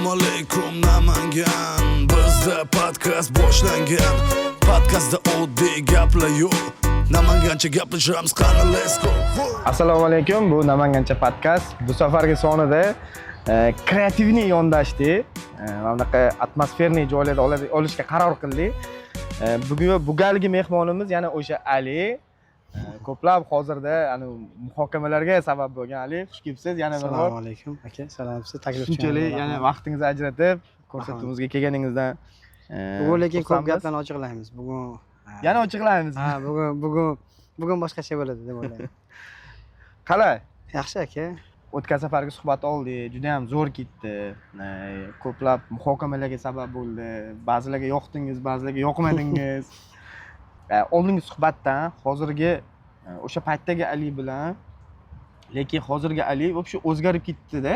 Assalomu alaykum, Namangan. Bizda podkast boshlangan. Podkastda oddiy gaplar yo'q. Namangancha gaplashamiz, qani, let's go. Assalomu alaykum, bu Namangancha podkast. Bu safargi sonida креативный yondashdik. Mana bunaqa атмосферный joylarda olishga qaror qildik. Bugun bu galgi mehmonimiz yana o'sha Ali. Ko'plab hozirda ani muhokamalarga sabab bo'lgan Ali. Xush kelibsiz yana bir bor. Assalomu alaykum aka, salomsiz taklif uchun. Shunchalik yana vaqtingizni ajratib ko'rsatuvimizga kelganingizdan Bugun lekin ko'p xursandmiz. gaplarni ochiqlaymiz. Bugun Yana ochiqlaymiz. Ha, bugun boshqacha bo'ladi deb o'ylayman. Qalay? Yaxshi aka. O'tgan safargi suhbat oldik, juda ham zo'r ketdi. Ko'plab muhokamalarga sabab bo'ldi. Ba'zilarga yoqdingiz, ba'zilarga yoqmadingiz. Oldingi suhbatdan hozirgi o'sha paytdagi Ali bilan lekin hozirgi Ali вообще o'zgarib ketdi-da.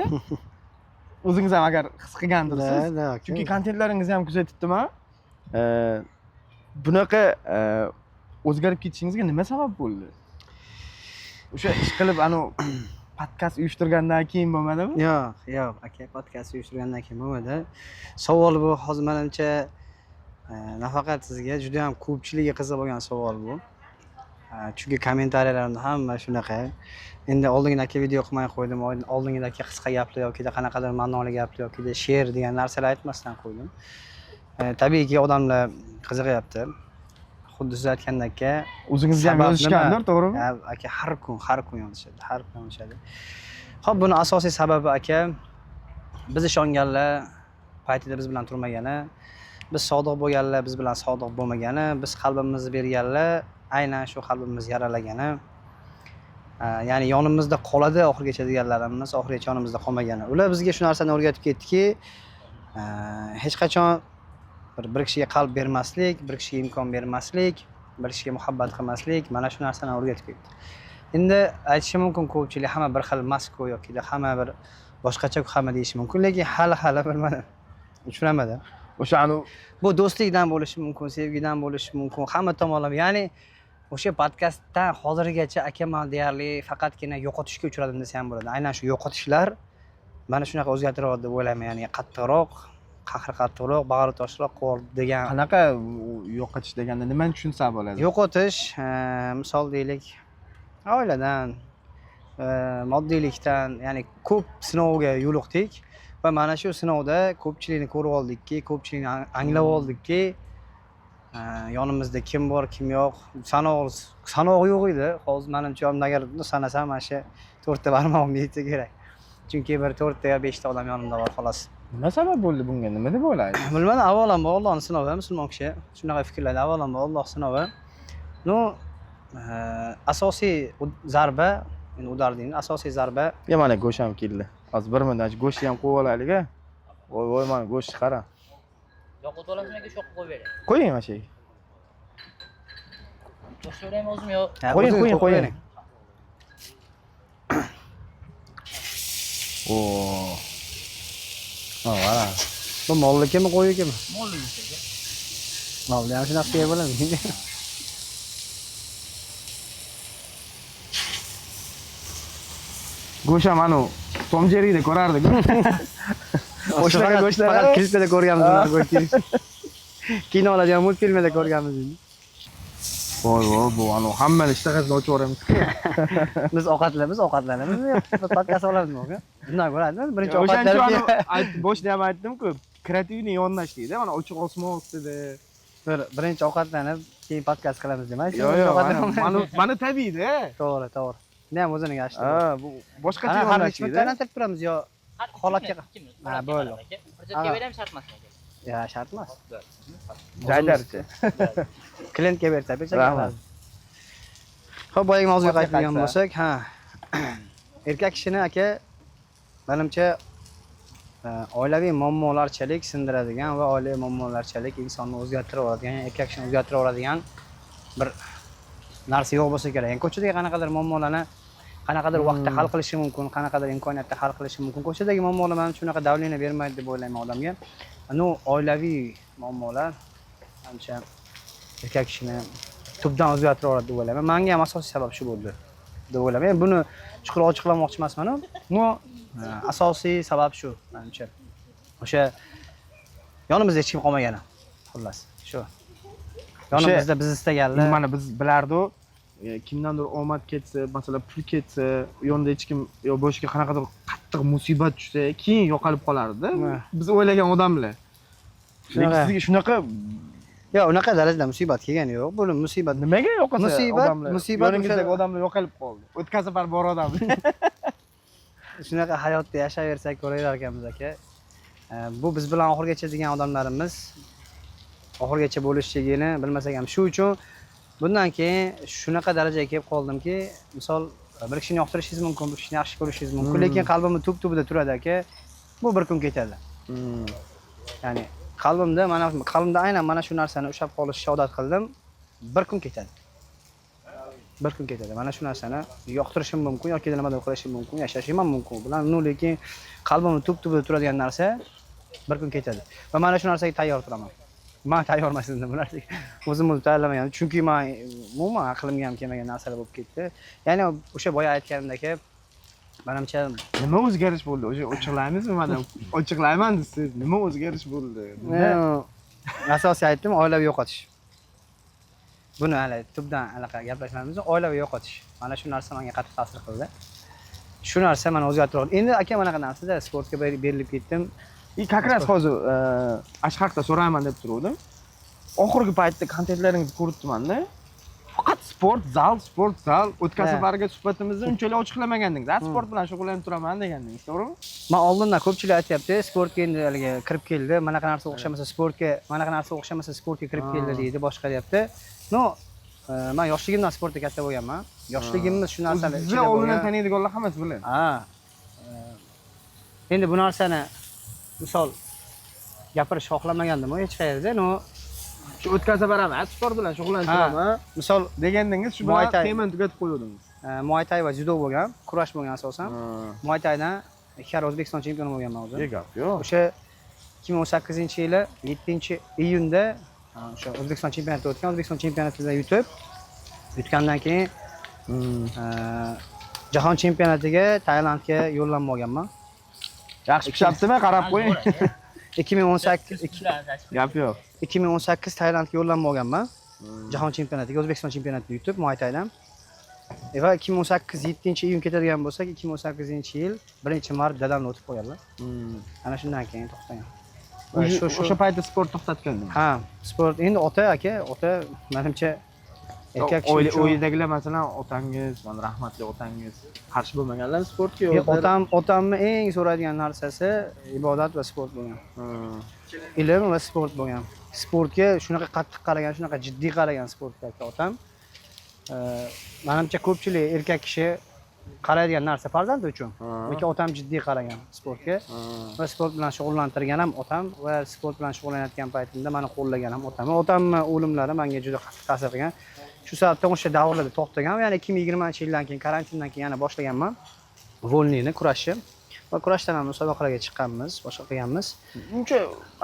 O'zingiz ham agar his qilgandirsiz. Да, aka. Chunki kontentlaringizni ham kuzatibdiman. Bunaqa o'zgarib ketishingizga nima sabab bo'ldi? O'sha ish qilib anu podkast uyushtirgandan keyin bo'lmadimi? Yo'q, aka, podkast uyushtirgandan keyin bo'lmadi. Savol bu hozir menimcha nafaqat sizga, juda ham ko'pchilikka qiziq bo'lgan savol bu. Chunki kommentariyalarni hamma shunaqa. Endi oldingidagi video qilmay qo'ydim, oldingidagi qisqa gaplar yoki qanaqadir ma'noli gaplar yoki she'r degan narsalar aytmasdan qo'ydim. Tabiiyki odamlar qiziqyapti. Xuddi siz aytgandek, O'zingizga ham sabab yozishgandir, nima? To'g'rimi? Ha, aka, har kun yozishadi, har kun yozishadi. Xo'p, buni asosiy sababi aka, biz ishonganlar paytida biz bilan turmagani, biz sodiq bo'lganlar biz bilan sodiq bo'lmagani, biz qalbimizni berganlar aynan shu qalbimizni yaralagani. Ya'ni yonimizda qoladi oxirigacha deganlarimiz oxirigacha yonimizda qolmagani. Ular bizga shu narsani o'rgatib ketdiki, hech qachon bir kishiga qalb bermaslik, bir kishiga imkon bermaslik, bir kishiga muhabbat qilmaslik, mana shu narsani o'rgatib ketdi. Endi aytishi mumkin ko'pchilik hamma bir xil emas-ku yoki hamma bir boshqacha hamma deyishi mumkin, lekin hali bilmadim. Tushunamadim. O'sha anu Bu do'stlikdan bo'lishi mumkin, sevgidan bo'lishi mumkin, hamma tomonlama. Ya'ni o'sha podkastdan hozirgacha aka man deyarli faqatgina yo'qotishga uchradim desa ham bo'ladi. Aynan shu yo'qotishlar mana shunaqa o'zgartiradi deb o'ylayman. Ya'ni qattiqroq, qahri qattiqroq, bag'ri toshroq qilib degan. Qanaqa yo'qotish deganda nimani tushunsa bo'ladi? Yo'qotish, misol deylik, oiladan, moddiylikdan, ya'ni ko'p sinovga yo'liqdik va mana shu sinovda ko'pchilikni ko'rib oldikki, ko'pchilikni anglab oldikki, yonimizda kim bor, kim yo'q, sanog'i yo'q edi. Hozir menimcha agar sanasam mana shu to'rtta barmog'imga yetsa kerak. Chunki bir to'rtta yo beshta odam yonimda bor xolos. Nima sabab bo'ldi bunga? Nima deb o'ylaysiz? Bilmadim, avvalambor Allohning sinovi, musulmon kishi shunaqa fikrlaydi. Avvalambor Alloh sinovi. Ну, asosiy zarba, endi удар deymiz, asosiy zarba. Ya mana go'sht ham keldi. Hozir bir minut go'shtni ham qo'yib olaylik a. Voy voy, mana go'shtni qara. Yoqib olasizmi aka, shu yoqqa qo'yib bering. Qo'ying mana shu yerga. Go'sht beraymi o'zim yo? Ha, Qo'ying, o'zingiz qo'ying, qo'yib qo'ying. bering. Oo. Ha, mana. Bu molnikimi, qo'ynikimi? Molniki aka. Molni ham shunaqa qilsa bo'ladi. Go'sht ham anu Tom Jerryda ko'rardik. O'shanaqa go'shtlar. Faqat kliplarda ko'rganmiz unaqa go'sht. Kinolarda ham, multfilmlarda ko'rganmiz endi. Voy voy, bu anu hammani ishtahasini ochib yuboramiz. Biz ovqatlanamiz, ovqatlanamiz, biz podkast olamizmi aka? Bundan ko'radi, birinchi O'shaning uchun ovqatlanib anu boshida ham aytdim-ku, креативный yondashdikda, mana ochiq osmon ustida. Birinchi ovqatlanib, keyin podkast qilamiz demaysiz? Yo'q, yo'q, mana tabiiyda. To'g'ri, to'g'ri. Buni ham o'zining ashti. Ha, bu boshqacha Ana har necha yondashdikda. minutdan aylantirib turamiz yo Har ikki holatga minut, ikki minut. Ha, Holatga bo'ldi. qarab aka. Hujjatga beraymi, shart emasmi aka? Ya, shart emas. Jaydarchi. Klientga bersa, bersa. Rahmat. Xo'p, boyagi mavzuga Suhbatga qaytadigan qaytsa. bo'lsak, ha. Erkak kishini aka, menimcha, oilaviy muammolarchalik sindiradigan va oilaviy muammolarchalik insonni o'zgartira oladigan, erkak kishini o'zgartira oladigan bir narsa yo'q bo'lsa kerak. Ya'ni ko'chadagi qanaqadir muammolarni qanaqadir vaqtda hal qilishi mumkin, qanaqadir imkoniyatda hal qilishi mumkin. Ko'chadagi muammolar menimcha unaqa давление bermaydi deb o'ylayman odamga. Ну, oilaviy muammolar menimcha erkak kishini tubdan o'zgartira oladi deb o'ylayman. Menga ham asosiy sabab shu bo'ldi deb o'ylayman. Endi buni chuqur ochiqlamoqchi emasman, но asosiy sabab shu menimcha. O'sha yonimizda hech kim qolmagani, xullas shu. Yonimizda biz istaganlar. Mana biz bilardik, kimdandir omad ketsa, masalan, pul ketsa, yonida hech kim yo boshiga qanaqadir qattiq musibat tushsa, keyin yo'qolib qolardi. Biz o'ylagan odamlar. Lekin sizga shunaqa Yo'q, unaqa darajada musibat kelgani yo'q. Buni musibat nimaga yo'qolsa odamlar? Musibat yoningizdagi odamlar yo'qolib qoldi. O'tgan safar bor odam. Shunaqa hayotda yashayversak ko'raverar ekanmiz, aka. Bu biz bilan oxirigacha degan odamlarimiz oxirigacha bo'lishligini bilmasak ham, shu uchun bundan keyin shunaqa darajaga kelib qoldimki, misol, bir kishini yoqtirishingiz mumkin, bir kishini yaxshi ko'rishingiz mumkin, lekin qalbimni tub tubida turadi, aka, bu bir kun ketadi. Ya'ni qalbimda, mana qalbimda aynan mana shu narsani ushlab qolishga odat qildim. Bir kun ketadi. Bir kun ketadi. Mana shu narsani yoqtirishim mumkin yoki nimadir qilishim mumkin, yashashim ham mumkin u bilan. Ну, lekin qalbimni tub tubida turadigan narsa bir kun ketadi. Va mana shu narsaga tayyor turaman. Man tayyor emas edim bu narsaga. O'zim o'zim tayyorlamagan. Chunki man umuman aqlimga ham kelmagan narsalar bo'lib ketdi. Ya'ni o'sha boya aytganimdek, manimcha Nima o'zgarish bo'ldi? O'sha ochiqlaymizmi mana? Ochiqlayman siz. Nima o'zgarish bo'ldi? Nima? Asosiy aytdim, oilaviy yo'qotish. Buni hali tubdan anaqa gaplashmaymiz. Oilaviy yo'qotish. Mana shu narsa menga qattiq ta'sir qildi. Shu narsa meni o'zgartirdi. Endi aka manaqa narsada sportga berilib ketdim. И как раз hozir ash haqda so'rayman deb turuvdim. Oxirgi paytda kontentlaringizni ko'rib turibman-da. Faqat sport zal, sport zal. O'tgan safargi suhbatimizda unchalik ochiqlamagandingiz. Ha, sport bilan shug'ullanib turaman degandingiz, to'g'rimi? Man oldindan ko'pchilik aytyapti, sportga endi haligi kirib keldi, manaqa narsa o'xshamasa sportga, manaqa narsa o'xshamasa sportga kirib keldi deydi, boshqa deyapti. Ну, man yoshligimdan sportda katta bo'lganman. Yoshligimni shu narsani Sizni ichida oldindan bo'lgan. taniydiganlar hammasi biladi. Ha. Endi bu narsani misol gapirish xohlamagandim hech qayerda, но Shu o'tgan safar ham "Ha, sport bilan shug'ullanib Ha. turaman" misol degandingiz, shu Muay bilan Thai. temani tugatib qo'yuvdingiz. Muay Thai va dzyudo bo'lgan, kurash bo'lgan asosan. Muay Thaidan ikki karra O'zbekiston chempioni bo'lganman o'zim. Ye, gap yo'q. O'sha 2018-yili 7-iyunda o'sha O'zbekiston chempionati o'tgan, O'zbekiston chempionatida yutib, yutgandan keyin jahon chempionatiga Tailandga yo'llanma olganman. Yaxshi pishyaptimi? Qarab qo'ying. 2018 Gap yo'q. 2018 Tailandga yo'llanma olganman. Jahon chempionatiga, O'zbekiston chempionatida yutib Muay Thaidan. Va 2018 7-iyun ketadigan bo'lsak, 2018-yil 1-mart dadamni o'tib qolganlar. Ana shundan keyin to'xtagan. Va shu O'sha paytda sport to'xtatgandingiz. Ha, sport endi ota, aka, ota manimcha erkak kishi Oila uchun oiladagilar, masalan, otangiz, mana rahmatli otangiz qarshi bo'lmaganlar sportga? Yo'q, otamni eng so'raydigan narsasi ibodat va sport bo'lgan. Ilm va sport bo'lgan. Sportga shunaqa qattiq qaragan, shunaqa jiddiy qaragan sportga aka otam. Manimcha ko'pchilik erkak kishi qaraydigan narsa farzandi uchun. Lekin otam jiddiy qaragan sportga va sport bilan shug'ullantirgan ham otam va sport bilan shug'ullanayotgan paytimda mani qo'llagan ham otam. Otamni o'limlari menga juda qattiq ta'sir qilgan. Shu sababdan o'sha davrlarda to'xtagan. Ya'ni 2020-yildan keyin, karantindan keyin yana boshlaganman. Вольный ni, kurashni. Va kurashdan ham musobaqalarga chiqqanmiz, boshqa qilganmiz. Uncha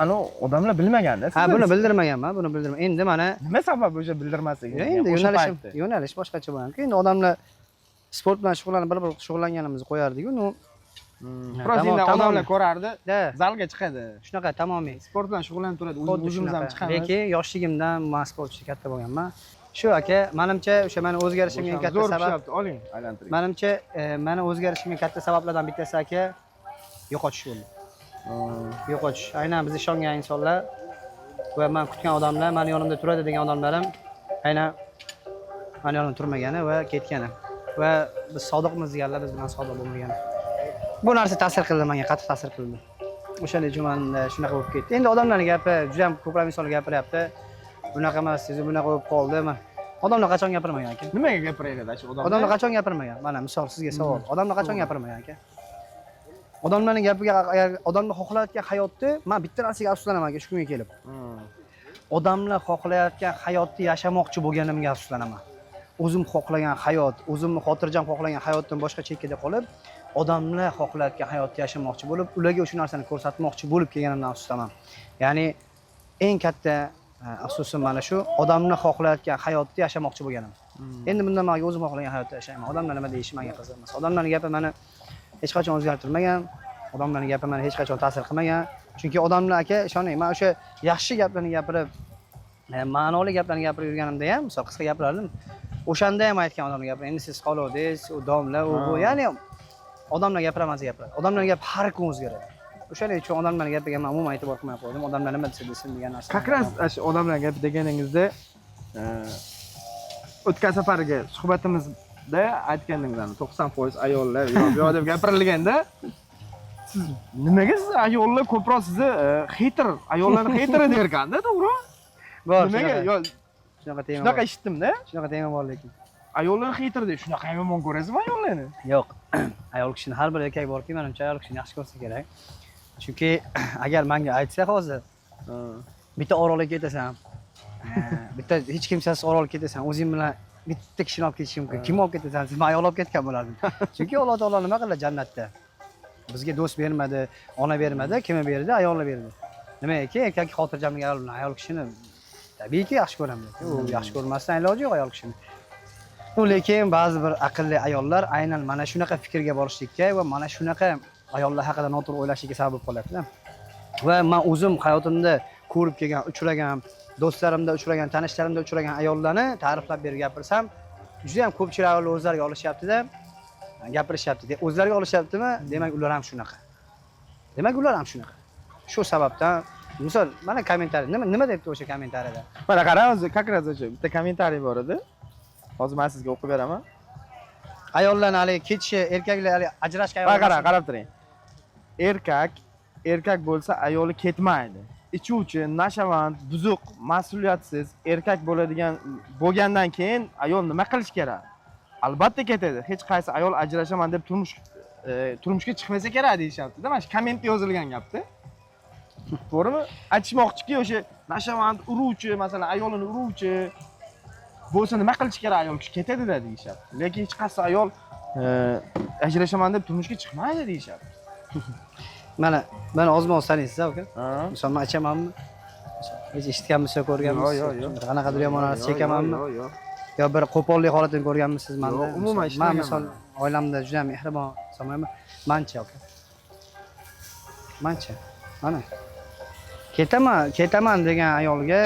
anavi odamlar bilmaganda. Ha, buni bildirmaganman, buni bildirma. Endi mana Nima sabab o'sha bildirmasligi? Endi O'sha yo'nalishim, paytda. Yo'nalish boshqacha bo'lgan. Endi odamlar sport bilan shug'ullanib, bir-bir shug'ullanganimizni qo'yardik-ku, ну Просто endi odamlar ko'rardi, Да, zalga chiqadi. Shunaqa tamomiy. Sport bilan shug'ullanib turadi, Xuddi o'zimiz ham shunaqa. chiqamiz. Lekin yoshligimdan man sportchi katta bo'lganman. Shu aka, manimcha o'sha mani o'zgarishimga eng katta Zo'r sabab pishyapti, oling, aylantiring. Manimcha mani o'zgarishimga katta sabablardan bittasi, aka, yo'qotish bo'ldi. Yo'qotish. Aynan biz ishongan insonlar va man kutgan odamlar, mani yonimda turadi degan odamlarim aynan mani yonimda turmagani va ketgani. Va biz sodiqmiz deganlar biz bilan sodiq bo'lmagani. Bu narsa ta'sir qildi menga, qattiq ta'sir qildi. O'shaning uchun manda shunaqa bo'lib ketdi. Endi odamlarning gapi, juda ham ko'plab insonlar gapiryapti. Bunaqa emas, siz bunaqa bo'lib qoldi. Odamlar qachon gapirmagan, aka? Nimaga gapiradi shu odamlar? Odamlar qachon gapirmagan? Mana misol sizga savol. Odamlar qachon gapirmagan, aka? Odamlarning gapiga agar odamlar xohlayotgan hayotni, men bitta narsaga afsuslanaman, aka, shu kunga kelib. Odamlar xohlayotgan hayotni yashamoqchi bo'lganimga afsuslanaman. O'zim xohlagan hayot, o'zimni xotirjam xohlagan hayotdan boshqa chekkada qolib, odamlar xohlayotgan hayotni yashamoqchi bo'lib, ularga o'sha narsani ko'rsatmoqchi bo'lib kelganimdan afsuslanaman. Ya'ni eng katta afsusim mana shu, odamlar xohlayotgan hayotni yashamoqchi bo'lganim. Endi bundan menga o'zim xohlagan hayotda yashayman. Odamlar nima deyishi menga qiziq emas. Odamlarning gapi meni hech qachon o'zgartirmagan. Odamlarning gapi mani hech qachon ta'sir qilmagan. Chunki odamlar, aka, ishoning, man o'sha yaxshi gaplarni gapirib, ma'noli gaplarni gapirib yurganimda ham, misol, qisqa gapirardim. O'shanda ham aytgan odamlar gapiradi. Endi siz qoluvdingiz, u domla, u bu, ya'ni odamlar gapiraman desa gapiradi. Odamlarning gapi har kun o'zgaradi. O'shaning uchun odamlarning gapiga man umuman e'tibor qilmay qo'ydim. Odamlar nima desa desin degan narsa. Как раз shu odamlar gapi deganingizda, o'tgan safargi suhbatimizda aytgandingiz, 90% ayollar yo bu yoq deb gapirilganda, siz nimaga, siz ayollar ko'proq sizni хейтер, ayollarni хейтер i derkanda, to'g'rimi? Bor. Nimaga? Shunaqa, Yo, shunaqa tema shunaqa bor. eshitdimda. Shunaqa tema bor lekin. Ayollar хейтер deb shunaqa ham yomon ko'rasizmi ayollarni? Yo'q. Ayol kishini, har bir erkak borki, manimcha, ayol kishini yaxshi ko'rsa kerak. Chunki agar menga aytsa hozir, bitta orolga ketasan, bitta hech kimsasiz orolga ketasan, o'zing bilan bitta kishini olib ketishing mumkin. Kimni olib ketasan? Siz, man ayol olib ketgan bo'lardim. Chunki Alloh taolo nima qildi jannatda? Bizga do'st bermadi, ona bermadi, kimni berdi? Ayolni berdi. Nimagaki, erkak xotirjamlik ayol bilan. Ayol kishini tabiiyki yaxshi ko'raman. U yaxshi ko'rmasdan iloji yo'q ayol kishini. U lekin ba'zi bir aqlli ayollar aynan mana shunaqa fikrga borishlikka va mana shunaqa ayollar haqida noto'g'ri o'ylashlikka sabab bo'lib qolyapti. Va man o'zim hayotimda ko'rib kelgan, uchragan, do'stlarimda uchragan, tanishlarimda uchragan ayollarni ta'riflab berib gapirsam, juda ham ko'pchilik ayollar o'zlariga olishyapti-da, gapirishyapti. O'zlariga olishyaptimi? Demak, ular ham shunaqa. Demak, ular ham shunaqa. Shu sababdan, misol, mana комментарий, nima debdi o'sha комментарий da? Mana qarang, o'zi как раз o'sha bitta комментарий bor edi. Hozir man sizga o'qib beraman. Ayollarni haligi ketishi, erkaklar haligi ajrashgan Mana ayollar. qarang, qarab turing. Erkak erkak bo'lsa, ayoli ketmaydi. Ichuvchi, nashavand, buzuq, mas'uliyatsiz erkak bo'ladigan bo'lgandan keyin ayol nima qilish kerak? Albatta ketadi. Hech qaysi ayol ajrashaman deb turmushga chiqmasa kerak deyishyapti-da. Mana shu коммент da yozilgan gapda. To'g'rimi? Aytishmoqchiki, o'sha nashavand, uruvchi, masalan, ayolini uruvchi bo'lsa, nima qilish kerak ayol kishi? Ketadi-da deyishyapti. Lekin hech qaysi ayol ajrashaman deb turmushga chiqmaydi deyishyapti. Mana, mana ozma oz taniysiz, aka. Ha? Misol, man ichamanmi? Hech eshitganmisiz yo ko'rganmisiz? Yo'q, yo'q, yo'q. Qanaqadir yomon narsa chekamanmi? Yo'q, yo'q. Yo bir qo'pollik holatini ko'rganmisiz manda? Yo'q, umuman Man eshitmaganman. misol, oilamda juda ham mehribon insonman. Mancha, aka. Mancha. Mana. Ketaman, ketaman degan ayolga,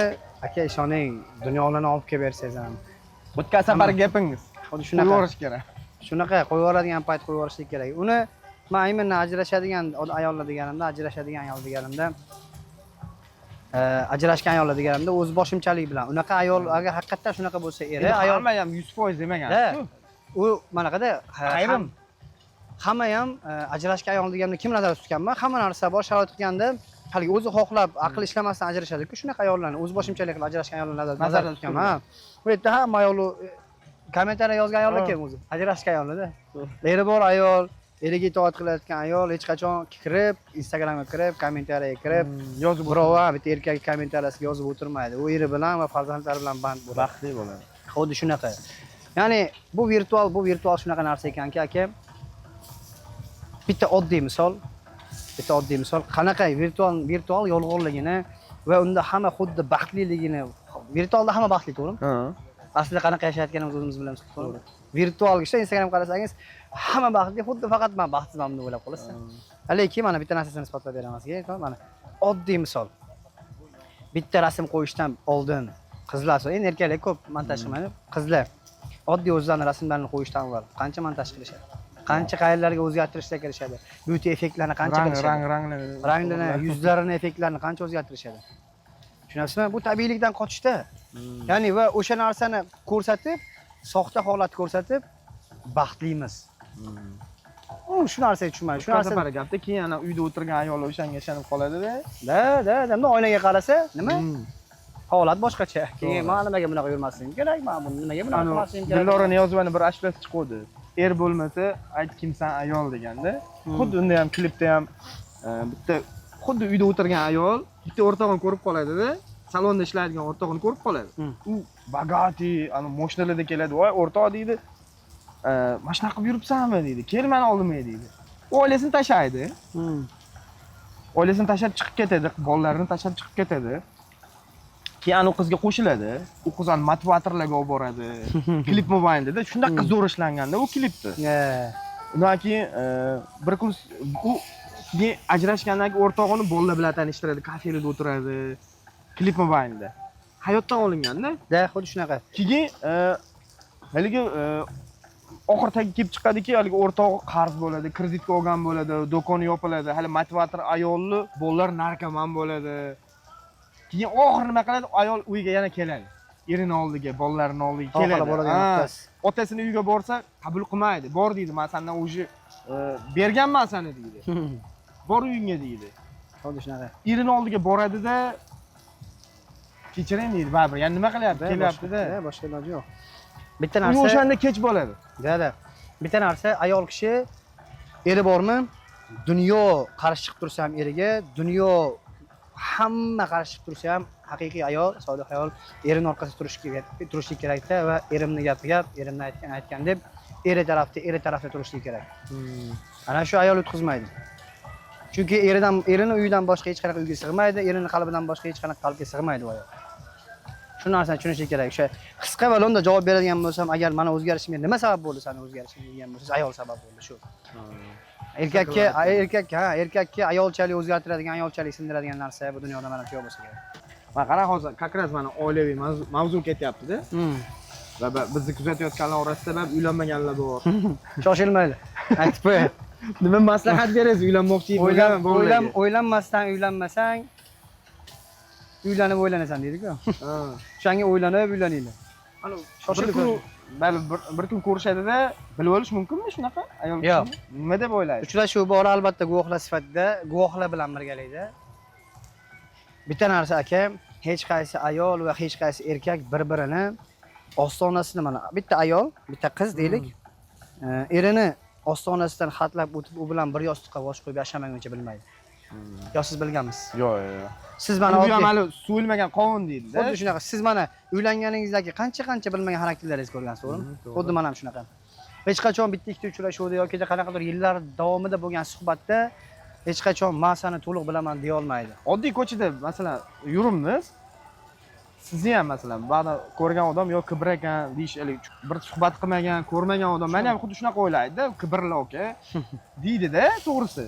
aka, ishoning, dunyolarni olib kelib bersangiz ham. O'tgan safargi gapingiz. Xuddi Qo'yib shunaqa. yuborish kerak. Shunaqa qo'yib yuboradigan payt qo'yib yuborishlik kerak. Uni man именно ajrashadigan ayollar deganimda, ajrashadigan ayol deganimda, ajrashgan ayollar deganimda o'z boshimchalik bilan. Unaqa ayol agar haqiqatdan shunaqa bo'lsa, eri Endi ayol hamma ham 100% demagan. Da, u manaqada Ayrim. Hamma ham ajrashgan ayol deganimda kim nazarda tutganman? Hamma narsa bor, sharoit qilganda haligi o'zi xohlab, aqli ishlamasdan ajrashadi-ku, shunaqa ayollarni, o'z boshimchalik qilib ajrashgan ayollarni nazarda Nazarda tutganman. Ha. Bu yerda hamma ayol, комментарий yozgan ayollar kim o'zi? Ajrashgan ayollarda. Eri bor ayol, eriga itoat qilayotgan ayol hech qachon kirib, Instagramga kirib, комментарий ga kirib, Yozib birov ham bitta erkak комментария siga yozib o'tirmaydi. U eri bilan va farzandlari bilan band bo'ladi. Baxtli bo'ladi. Xuddi shunaqa. Ya'ni bu virtual shunaqa narsa ekanki, aka, bitta oddiy misol, bitta oddiy misol, qanaqa virtual yolg'onligini va unda hamma xuddi baxtliligini, virtualda hamma baxtli, to'g'rimi? Ha. Aslida qanaqa yashayotganimizni o'zimiz bilamiz, to'g'rimi? Virtual ishda Instagram qarasangiz, hamma baxtli, xuddi faqat man baxtsizman deb o'ylab qolasiz. Lekin mana bitta narsasini isbotlab beraman sizga, mana oddiy misol. Bitta rasm qo'yishdan oldin qizlar, endi erkaklar ko'p montaj qilmaydi, qizlar oddiy o'zlarini rasmlarini qo'yishdan avval qancha montaj qilishadi? Qancha qayerlarga o'zgartirishlar kirishadi? Beauty effektlarni qancha Rang qilishadi? rang rangli. Rangini, yuzlarini effektlarini qancha o'zgartirishadi? Tushunyapsizmi? Bu tabiiylikdan qochishda. Ya'ni va o'sha narsani ko'rsatib, soxta holat ko'rsatib, baxtlimiz. U shu narsaga tushunmaydi. Shu Shu narsa safar gapda keyin ana uyda o'tirgan ayollar o'shanga ishonib qoladida. Da, bunday oynaga qarasa, nima? Holat boshqacha. Keyin To'g'ri. man nimaga bunaqa yurmasligim kerak? Man buni nimaga bunaqa Anu qilmasligim kerak? Dildora Niyozovani bir ashulasi chiquvdi. Er bo'lmasa, ayt kimsan ayol deganda. Xuddi unda ham, klipda ham bitta xuddi uyda o'tirgan ayol bitta o'rtog'ini ko'rib qoladida, salonda ishlaydigan o'rtog'ini ko'rib qoladi. U богатый, ani moshinalarda keladi. "Voy, o'rtoq", deydi. "Mana shunaqa qilib yuribsanmi?" deydi. "Kel mani oldimga", deydi. U oilasini tashlaydi. Oilasini tashlab chiqib ketadi, bolalarini tashlab chiqib ketadi. Keyin anavi qizga qo'shiladi. U qiz ani motivatorlarga olib boradi. Klip mobaynida shunaqa zo'r ishlanganda u klipni. Undan keyin bir kun u Keyin ajrashgandan keyin o'rtog'ini bolalar bilan tanishtiradi, kafelada o'tiradi. Klip mobaynida. Hayotdan olinganda. Да, xuddi shunaqa. Keyin haligi oxir tagi kelib chiqadiki, haligi o'rtog'i qarz bo'ladi, kreditga olgan bo'ladi, do'koni yopiladi, hali motivator ayolni bolalar narkoman bo'ladi. Keyin oxiri nima qiladi? Ayol uyga yana keladi. Erini oldiga, bolalarini oldiga Xohla keladi. bo'ladigan Ha, nuqtasi. Otasini uyiga borsa qabul qilmaydi. Bor deydi, man sendan уже berganman seni deydi. Bor uyingga deydi. Xuddi shunaqa. Erini oldiga boradida kechiring deydi baribir. Ya'ni nima qilyapti? Kelyapti-da. Da, boshqa iloji yo'q. Bitta Uyi narsa o'shanda kech bo'ladi. Да. Bitta narsa, ayol kishi eri bormi? Dunyo qarshi chiqib tursa ham eriga, dunyo hamma qarshi chiqib tursa ham haqiqiy ayol, sodiq ayol erini orqasida turishi kerak, turishi kerakda va erimni gapi gap, erimni aytgan aytgan deb eri tarafda turishligi kerak. Ana shu ayol yutqizmaydi. Chunki eridan, erini uyidan boshqa hech qanaqa uyga sig'maydi, erini qalbidan boshqa hech qanaqa qalbga sig'maydi u ayol. Shu narsani tushunishi kerak. O'sha qisqa va lo'nda javob beradigan bo'lsam, agar mana o'zgarishimga nima sabab bo'ldi, sani o'zgarishingga degan bo'lsangiz, ayol sabab bo'ldi shu. Erkakka ayolchalik o'zgartiradigan, ayolchalik sindiradigan narsa bu dunyoda manimcha yo'q bo'lsa kerak. Mana qara, hozir как раз mana oilaviy mavzu ketyapti-da. Va bizni kuzatayotganlar orasida ham uylanmaganlar bor. Shoshilmaydi. Aytib qo'yay. Nima maslahat berasiz uylanmoqchi O'ylan, bo'lgan o'ylan, bolalarga? o'ylanmasdan uylanmasang, uylanib o'ylanasan deydi-ku. Ha. O'shanga o'ylanib uylaninglar. Ana Shoshilib bir kun bali bir kun ko'rishadida bilib olish mumkinmi shunaqa ayol Yo'q. kishini? Nima deb o'ylaysiz? Uchrashuv bor albatta, guvohlar sifatida, guvohlar bilan birgalikda. Bitta narsa aka, hech qaysi ayol va hech qaysi erkak bir-birini ostonasini, mana bitta ayol, bitta qiz deylik, erini ostonasidan hatlab o'tib, u bilan bir yostiqqa bosh qo'yib yashamaguncha bilmaydi. Yo siz bilganmisiz? Yo'q, yo'q, yo'q. Siz mana Bu ham oddiy hali suvilmagan qovun deydi-da. Xuddi shunaqa. Siz mana uylanganingizdan qancha-qancha bilmagan xarakterlaringizni ko'rgansiz, to'g'rimi? To'g'ri. Xuddi mana ham shunaqa. Hech qachon bitta ikkita uchrashuvda yoki qanaqadir yillar davomida bo'lgan suhbatda hech qachon man seni to'liq bilaman deya olmaydi. Oddiy ko'chada masalan yuribmiz. Sizni ham masalan ba'zi ko'rgan odam yo kibr ekan deyish, haligi bir suhbat qilmagan, ko'rmagan odam meni ham xuddi shunaqa o'ylaydi-da, kibrli aka deydi-da, to'g'risi.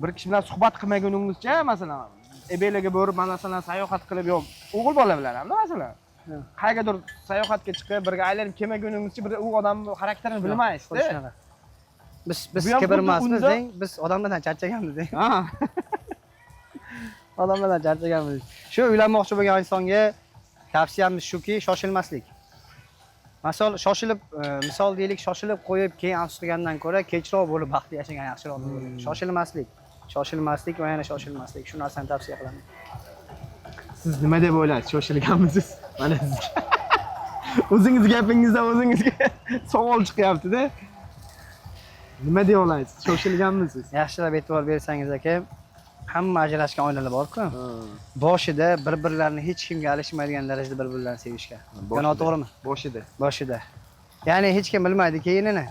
Bir kishi bilan suhbat qilmaguningizcha, masalan, ebelaga borib, masalan, sayohat qilib yo o'g'il bola bilan hamda masalan qayergadir sayohatga chiqib, birga aylanib kelmaguningizcha bir u odamning xarakterini bilmaysizda. Xuddi shunaqa. Biz Bu ham kibr xuddi emasmiz, unda- deng, biz odamlardan charchaganmiz, deng. Ha. Odamlardan charchaganmiz. Shu uylanmoqchi bo'lgan insonga tavsiyamiz shuki, shoshilmaslik. Misol shoshilib, misol deylik, shoshilib qo'yib keyin afsus qilgandan ko'ra kechroq bo'lib baxtli yashagan yaxshiroq deb o'ylayman. Shoshilmaslik, shoshilmaslik va yana shoshilmaslik. Shu narsani tavsiya qilaman. Siz nima deb o'ylaysiz? Shoshilganmisiz? Mana sizga. O'zingiz gapingizdan o'zingizga savol chiqyapti-da. Nima deya olasiz? Shoshilganmisiz? Yaxshilab e'tibor bersangiz aka, hamma ajrashgan oilalar bor-ku. Boshida bir-birlarini hech kimga alishmaydigan darajada bir-birlarini sevishgan. Yo noto'g'rimi? Boshida. Boshida. Ya'ni hech kim bilmaydi keyinini.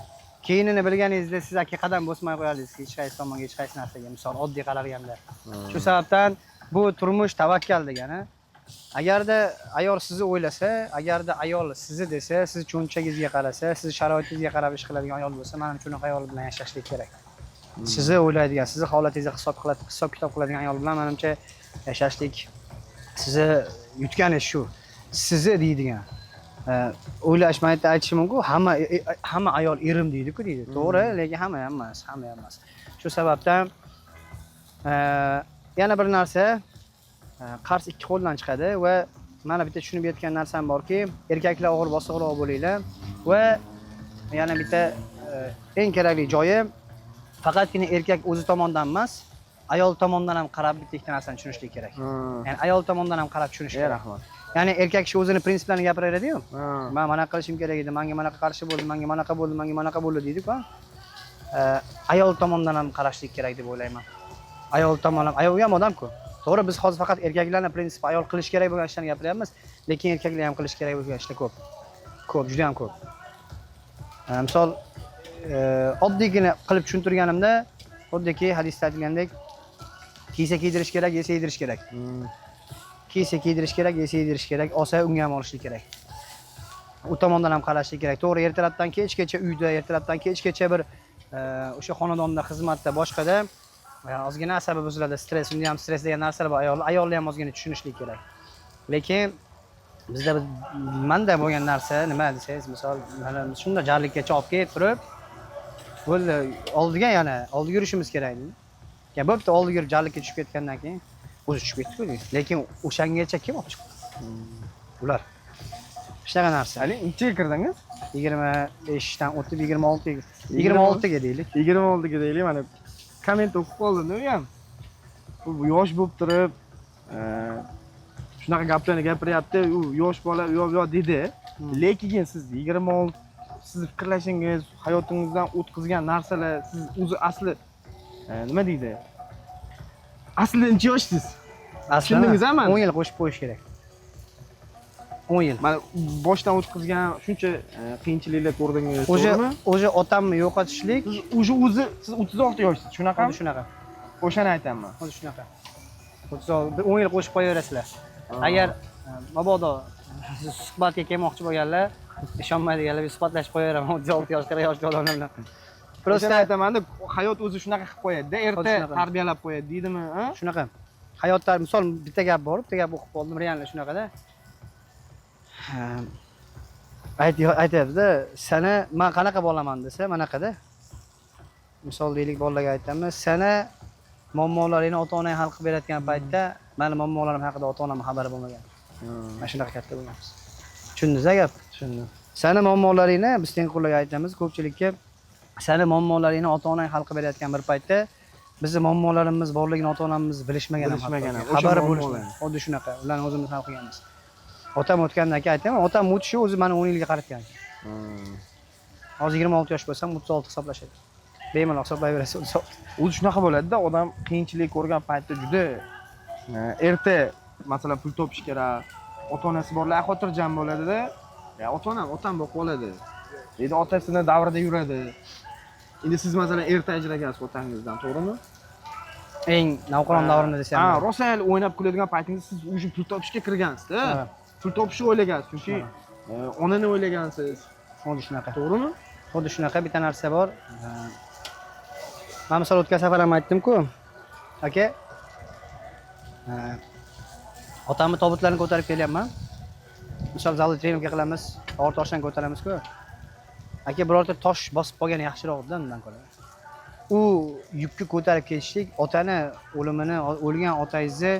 Keyinini bilganingizda siz aka qadam bosmay qo'yardingiz hech qaysi tomonga, hech qaysi narsaga, misol oddiy qaralganda. Shu sababdan bu turmush tavakkal degani. Agarda ayol sizni o'ylasa, agarda ayol sizni desa, siz cho'ntagingizga qarasa, siz sharoitingizga qarab ish qiladigan ayol bo'lsa, manimcha shunaqa ayol bilan yashashlik kerak. Sizni o'ylaydigan, sizni holatingizga hisob qiladi, hisob kitob qiladigan ayol bilan manimcha yashashlik sizni yutgani shu. Sizni deydigan. O'ylash man aytishim mumkin, hamma ayol erim deydi-ku deydi. To'g'ri, lekin hamma ham emas, hamma ham emas. Shu sababdan yana bir narsa, qarz ikki qo'ldan chiqadi va mana bitta tushunib yetgan narsam borki, erkaklar og'ir bosiqroq bo'linglar va yana bitta eng kerakli joyi, faqatgina erkak o'zi tomondan emas, ayol tomondan ham qarab bitta ikkita narsani tushunishlik kerak. Ya'ni ayol tomondan ham qarab tushunish kerak. Rahmat. Ya'ni erkak kishi o'zini prinsiplarini gapiraveradi-yu. Man mana qilishim kerak edi, manga manaqa qarshi bo'ldi, manga manaqa bo'ldi, manga manaqa bo'ldi deydi-ku. Ayol tomondan ham qarashlik kerak deb o'ylayman. Ayol tomon ham, ayol ham odam-ku. To'g'ri, biz hozir faqat erkaklarning prinsipi, ayol qilish kerak bo'lgan ishlarni gapiryapmiz, lekin erkaklar ham qilish kerak bo'lgan ishlar ko'p. Ko'p, juda ham ko'p. Misol, oddiygina qilib tushuntirganimda, xuddiki hadisda aytilgandek, kiysa kiydirish kerak, yesa yedirish kerak. Kiysa kiydirish kerak, yesa yedirish kerak, olsa unga ham olishlik kerak. U tomondan ham qarashlik kerak. To'g'ri, ertalabdan kechgacha uyda, ertalabdan kechgacha bir o'sha xonadonda, xizmatda, boshqada. Ozgina asabi buziladi, stress, unda ham stress degan narsalar bor. Ayolni ham ozgina tushunishlik kerak. Lekin bizda manda bo'lgan narsa nima desangiz, misol, mana shunda jarlikkacha olib kelib turib, bo'ldi, oldiga yana oldiga yurishimiz kerak deydi. Ya bo'pti, oldiga yurib jarlikka tushib ketgandan keyin o'zi tushib ketdi-ku. Lekin o'shangacha kim olib chiqdi? Ular. Shunaqa narsa. Hali nechaga kirdingiz? 25 dan o'tib 26, 26 ga deylik. 26 ga deylik. Mana komment o'qib qoldim u ham. Bu yosh bo'lib turib, shunaqa gaplarni gapiryapti, u yosh bola u yoq bu yoq dedi. Lekin siz 26, sizni fikrlashingiz, hayotingizdan o'tkazgan narsalar, siz o'zi asli nima deydi? Aslida necha yoshsiz? Aslida Tushundingiz, a mani? 10 yil qo'shib qo'yish kerak. 10 yil. Mana boshdan o'tkazgan shuncha qiyinchiliklar ko'rdingiz, O'sha to'g'rimi? O'sha otamni yo'qotishlik Siz уже o'zi siz 36 yoshsiz, shunaqami? Xuddi shunaqa. O'shani aytaman. Xuddi shunaqa. 36, 10 yil qo'shib qo'yaverasizlar. Agar mabodo siz suhbatga kelmoqchi bo'lganlar, ishonmaydiganlar, bir suhbatlashib qo'yaveraman 36 yosh, 40 yoshli odamlar bilan. Просто Просто aytamanda, hayot o'zi shunaqa qilib qo'yadi-da, erta Xuddi shunaqa. tarbiyalab qo'yadi deydimi, a? Shunaqa. Hayotda misol bitta gap bor, bitta gap o'qib qoldim, реально shunaqada. Aytyapti-da, sani man qanaqa bolaman desa, manaqada. Misol deylik, bolalarga aytamiz, sani muammolaringni ota-onang hal qilib berayotgan paytda, mani muammolarim haqida ota-onam xabari bo'lmagan. Mana shunaqa katta bo'lganmiz. Tushundingiz gap? Tushundim. Sani muammolaringni biz tengqurlarga aytamiz, ko'pchilikka, sani muammolaringni ota-onang hal qilib berayotgan bir paytda bizni muammolarimiz borligini ota-onamiz bilishmagan ham. Bilishmagan ham. Hattoki. O'sha Xabari muammolar. bo'lishmagan. Xuddi shunaqa. Ularni o'zimiz hal qilganmiz. Otam o'tgandan keyin aytaman, otam o'tishi o'zi mani 10 yilga qaritgan. Hozir 26 yosh bo'lsam, 36 hisoblashadi. Bemalol hisoblayverasiz 36. O'zi shunaqa bo'ladida, odam qiyinchilik ko'rgan paytda juda erta, masalan, pul topish kerak. Ota-onasi borlar xotirjam bo'ladida. Ya ota-onam, otam boqib oladi. Deydi, otasini davrida yuradi. Endi siz masalan erta ajragansiz otangizdan, to'g'rimi? Eng navqiron davrimda desam. Ha, rosa o'ynab kuladigan paytingizda siz уже pul topishga kirgansizda. Ha. Pul topishni o'ylagansiz, chunki onani o'ylagansiz. Xuddi shunaqa. To'g'rimi? Xuddi shunaqa bitta narsa bor. Man misol o'tgan safar ham aytdim-ku. Aka, otamni tobutlarini ko'tarib kelyapman. Misol zalda тренировка qilamiz, og'ir toshdan ko'taramiz-ku. Aka, birorta tosh bosib qolgani yaxshiroq edi undan ko'ra. U yukni ko'tarib ketishlik, otani o'limini, o'lgan otangizni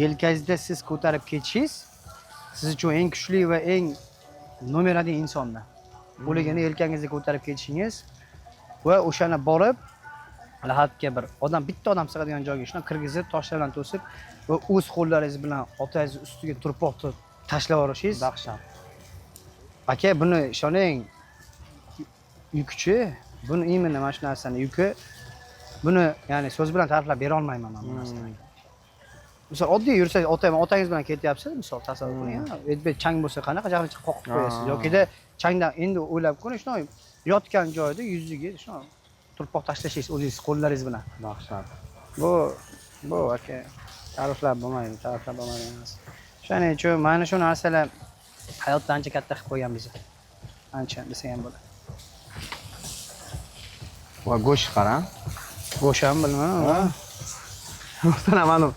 yelkangizda siz ko'tarib ketishingiz siz uchun eng kuchli va eng номер один insonda. O'ligini yelkangizda ko'tarib ketishingiz va o'shani borib lahadga bir odam, bitta odam sig'adigan joyga shuni kirgizib, toshlar bilan to'sib va o'z qo'llaringiz bilan otangizni ustiga turpoqni tashlab yuborishingiz. Dahshat. Aka, buni ishoning, yukchi, buni именно mana shu narsani yuki, buni ya'ni so'z bilan ta'riflab bera olmayman man bu narsani. Misol oddiy yursangiz, otangiz bilan ketyapsiz, misol tasavvur qiling, ha, bu chang bo'lsa qanaqa jahli qoqib qo'yasiz yokida changdan endi o'ylab ko'ring, shunday yotgan joyda yuziga shunday turpoq tashlashingiz o'zingiz qo'llaringiz bilan. Dahshat. Bu aka, ta'riflab bo'lmaydi, ta'riflab bo'lmaydi narsa. Shuning uchun mana shu narsalar hayotda ancha katta qilib qo'ygan bizni, ancha desa ham bo'ladi. Va go'sht qarang. Go'sht ham bilmadim. Masalan, mana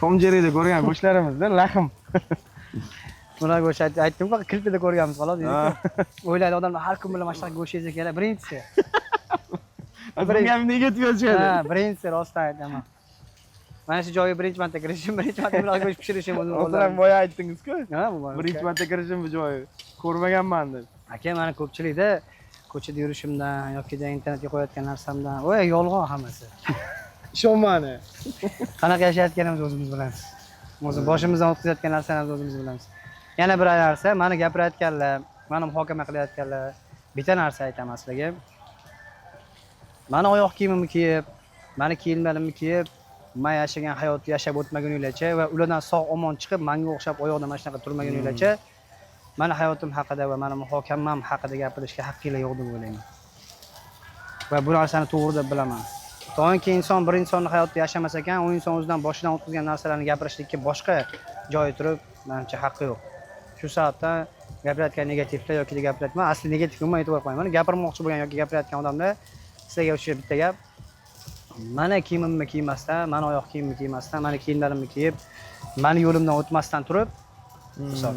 Tom Jerryda ko'rgan go'shtlarimizda lahm. Bunaqa go'sht aytdim-ku, klipida ko'rganmiz xolos. O'ylaydi odamlar har kun bilan mana shunaqa go'sht yesa kerak. Birinchisi. Bunga ham negativ yozishadi. Ha, birinchisi, rostdan aytaman. Mana shu joyga birinchi marta kirishim, birinchi marta bunaqa go'sht pishirishim o'zim Masalan, qo'llarim. boya aytdingiz-ku. Ha, bu Birinchi marta kirishim bu joyi. Ko'rmaganman deb. Aka, mana ko'pchilikda ko'chada yurishimdan yoki internetga qo'yayotgan narsamdan, voy, yolg'on hammasi. Ishonmani. Qanaqa yashayotganimizni o'zimiz bilamiz. O'zi boshimizdan o'tkazayotgan narsalarni o'zimiz bilamiz. Yana bir narsa, mani gapirayotganlar, mani muhokama qilayotganlar, bitta narsa aytaman sizlarga. Mani oyoq kiyimimni kiyib, mani kiyimlarimni kiyib, man yashagan hayotni yashab o'tmaguninglarcha va ulardan sog' omon chiqib, manga o'xshab oyoqda mana shunaqa turmaguninglarcha, mani hayotim haqida va mani muhokamam haqida gapirishga haqqinglar yo'q deb o'ylayman. Va bu narsani to'g'ri deb bilaman. Toki inson bir insonni hayotida yashamas ekan, u inson o'zidan boshidan o'tkazgan narsalarni gapirishlikka boshqa joyi turib, manimcha haqqi yo'q. Shu sababdan gapirayotgan negativlar yoki gapirayotgan, asli negativga umuman e'tibor qo'ymayman. Gapirmoqchi bo'lgan yoki gapirayotgan odamlar, sizlarga o'sha bitta gap: Mana kiyimimni kiymasdan, mani oyoq kiyimimni kiymasdan, mani kiyimlarimni kiyib, mani yo'limdan o'tmasdan turib, misol,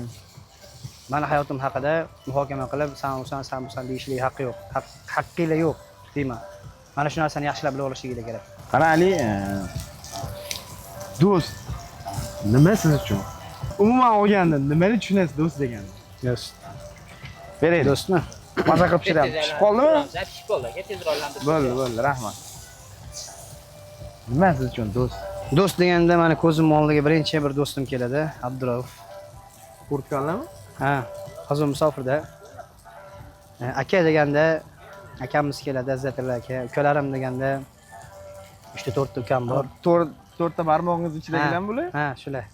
mani hayotim haqida muhokama qilib, san usan, san busan deyishlik haqqi yo'q. Haqqinglar yo'q deyman. Mana shu narsani yaxshilab bilib olishliginglar kerak. Qara Ali, do'st nima siz uchun? Umuman olganda nimani tushunasiz do'st deganda? Do'st. Beraylik. Do'stmi? Maza qilib pishiramiz. Pishib qoldimi? Pishib qoldi aka, tezroq aylantirib. Bo'ldi, bo'ldi, rahmat. Nima siz uchun do'st? Do'st deganda mani ko'zim oldiga birinchi bir do'stim keladi, Abdurauf. Kurtkanlarmi? Ha, hozir musofirda. Aka deganda akamiz keladi, Izzatilla aka. Ukalarim deganda 3 ta 4 ta ukam bor. To'rtta barmog'ingiz ichidagilarmi bular? Ha, shular.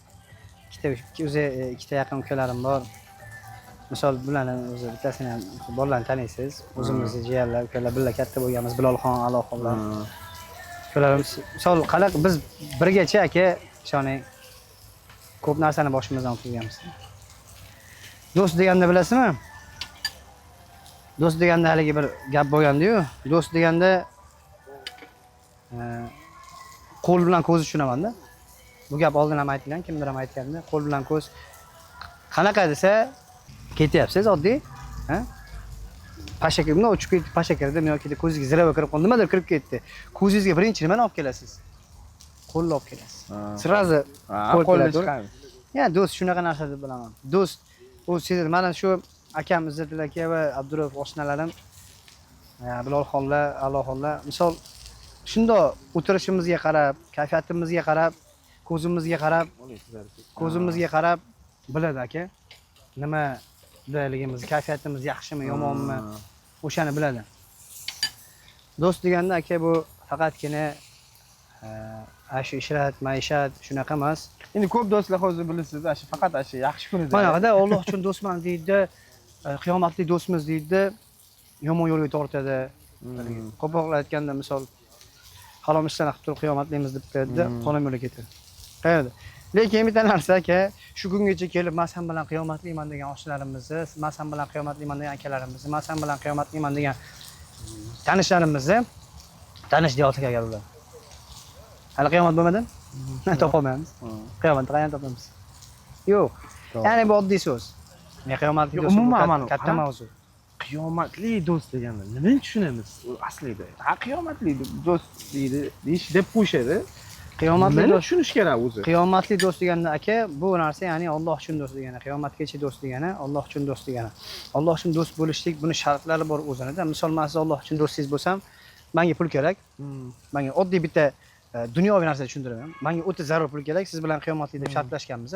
Ikkita o'zi ikkita yaqin ukalarim bor. Misol bularni o'zi bittasini ham bolalarni taniysiz. O'zimizni jiyanlar, ukalar birga katta bo'lganmiz. Bilolxon, Aloxonlar. Ukalarimiz misol qanaqa biz birgacha aka, ishoning, ko'p narsani boshimizdan o'tkazganmiz. Do'st deganda bilasizmi? Do'st deganda haligi bir gap bo'lgandi-yu. Do'st deganda qo'l bilan ko'zni tushunaman-da. Bu gap oldin ham aytilgan, kimdir ham aytgandi. Qo'l bilan ko'z qanaqa desa, ketyapsiz oddiy, ha? Pasha kirdi, bundoq uchib ketdi, pasha kirdi, yoki ko'zingizga zirava kirib qoldi, nimadir kirib ketdi. Ko'zingizga birinchi nimani olib kelasiz? Qo'lni olib kelasiz. Сразу qo'l Qo'lni keladi. chiqamiz. Ya do'st shunaqa narsa deb bilaman. Do'st u seziladi. Mana shu akam Izzatilla aka va Abdurauf oshnalarim, Bilolxonlar, Aloxonlar, misol shundoq o'tirishimizga qarab, kayfiyatimizga qarab, ko'zimizga qarab, ko'zimizga qarab biladi aka. Nima bilaligimiz, kayfiyatimiz yaxshimi, yomonmi, o'shani biladi. Do'st deganda aka bu faqatgina ana shu ishrat, maishat shunaqa emas. Endi ko'p do'stlar hozir bilasiz, ana shu faqat ana shu yaxshi kunida. Manaqada Alloh uchun do'stman deydi, qiyomatli do'stmiz deydi, yomon yo'lga tortadi. Qo'poqlar aytganda misol halom ishlarni qilib turib qiyomatlimiz deb qo'yadi, harom yo'lga ketadi. Qayerda? Lekin bitta narsa aka, shu kungacha kelib man sen bilan qiyomatliman degan oshnalarimizni, man sen bilan qiyomatliman degan akalarimizni, man sen bilan qiyomatliman degan tanishlarimizni tanish deya olsak agar ular. Hali qiyomat bo'lmadimi? Topolmaymiz. Qiyomatni qayerdan topamiz? Yo'q. Ya'ni bu oddiy so'z. Qiyomatli Yo'q, do'st bu umuman mana katta mavzu. Qiyomatli do'st deganda nimani tushunamiz u aslida? Ha, qiyomatli do'st deydi, deyish deb qo'yishadi. Qiyomatli Nimani do'st tushunish kerak o'zi? Qiyomatli do'st deganda aka, bu narsa ya'ni Alloh uchun do'st degani, qiyomatgacha do'st degani, Alloh uchun do'st degani. Alloh uchun do'st bo'lishlik buni shartlari bor o'zinida. Misol men siz Alloh uchun do'stingiz bo'lsam, menga pul kerak. Menga oddiy bitta dunyoviy narsa tushuntiraman. Menga o'ta zarur pul kerak, siz bilan qiyomatli deb shartlashganmiz.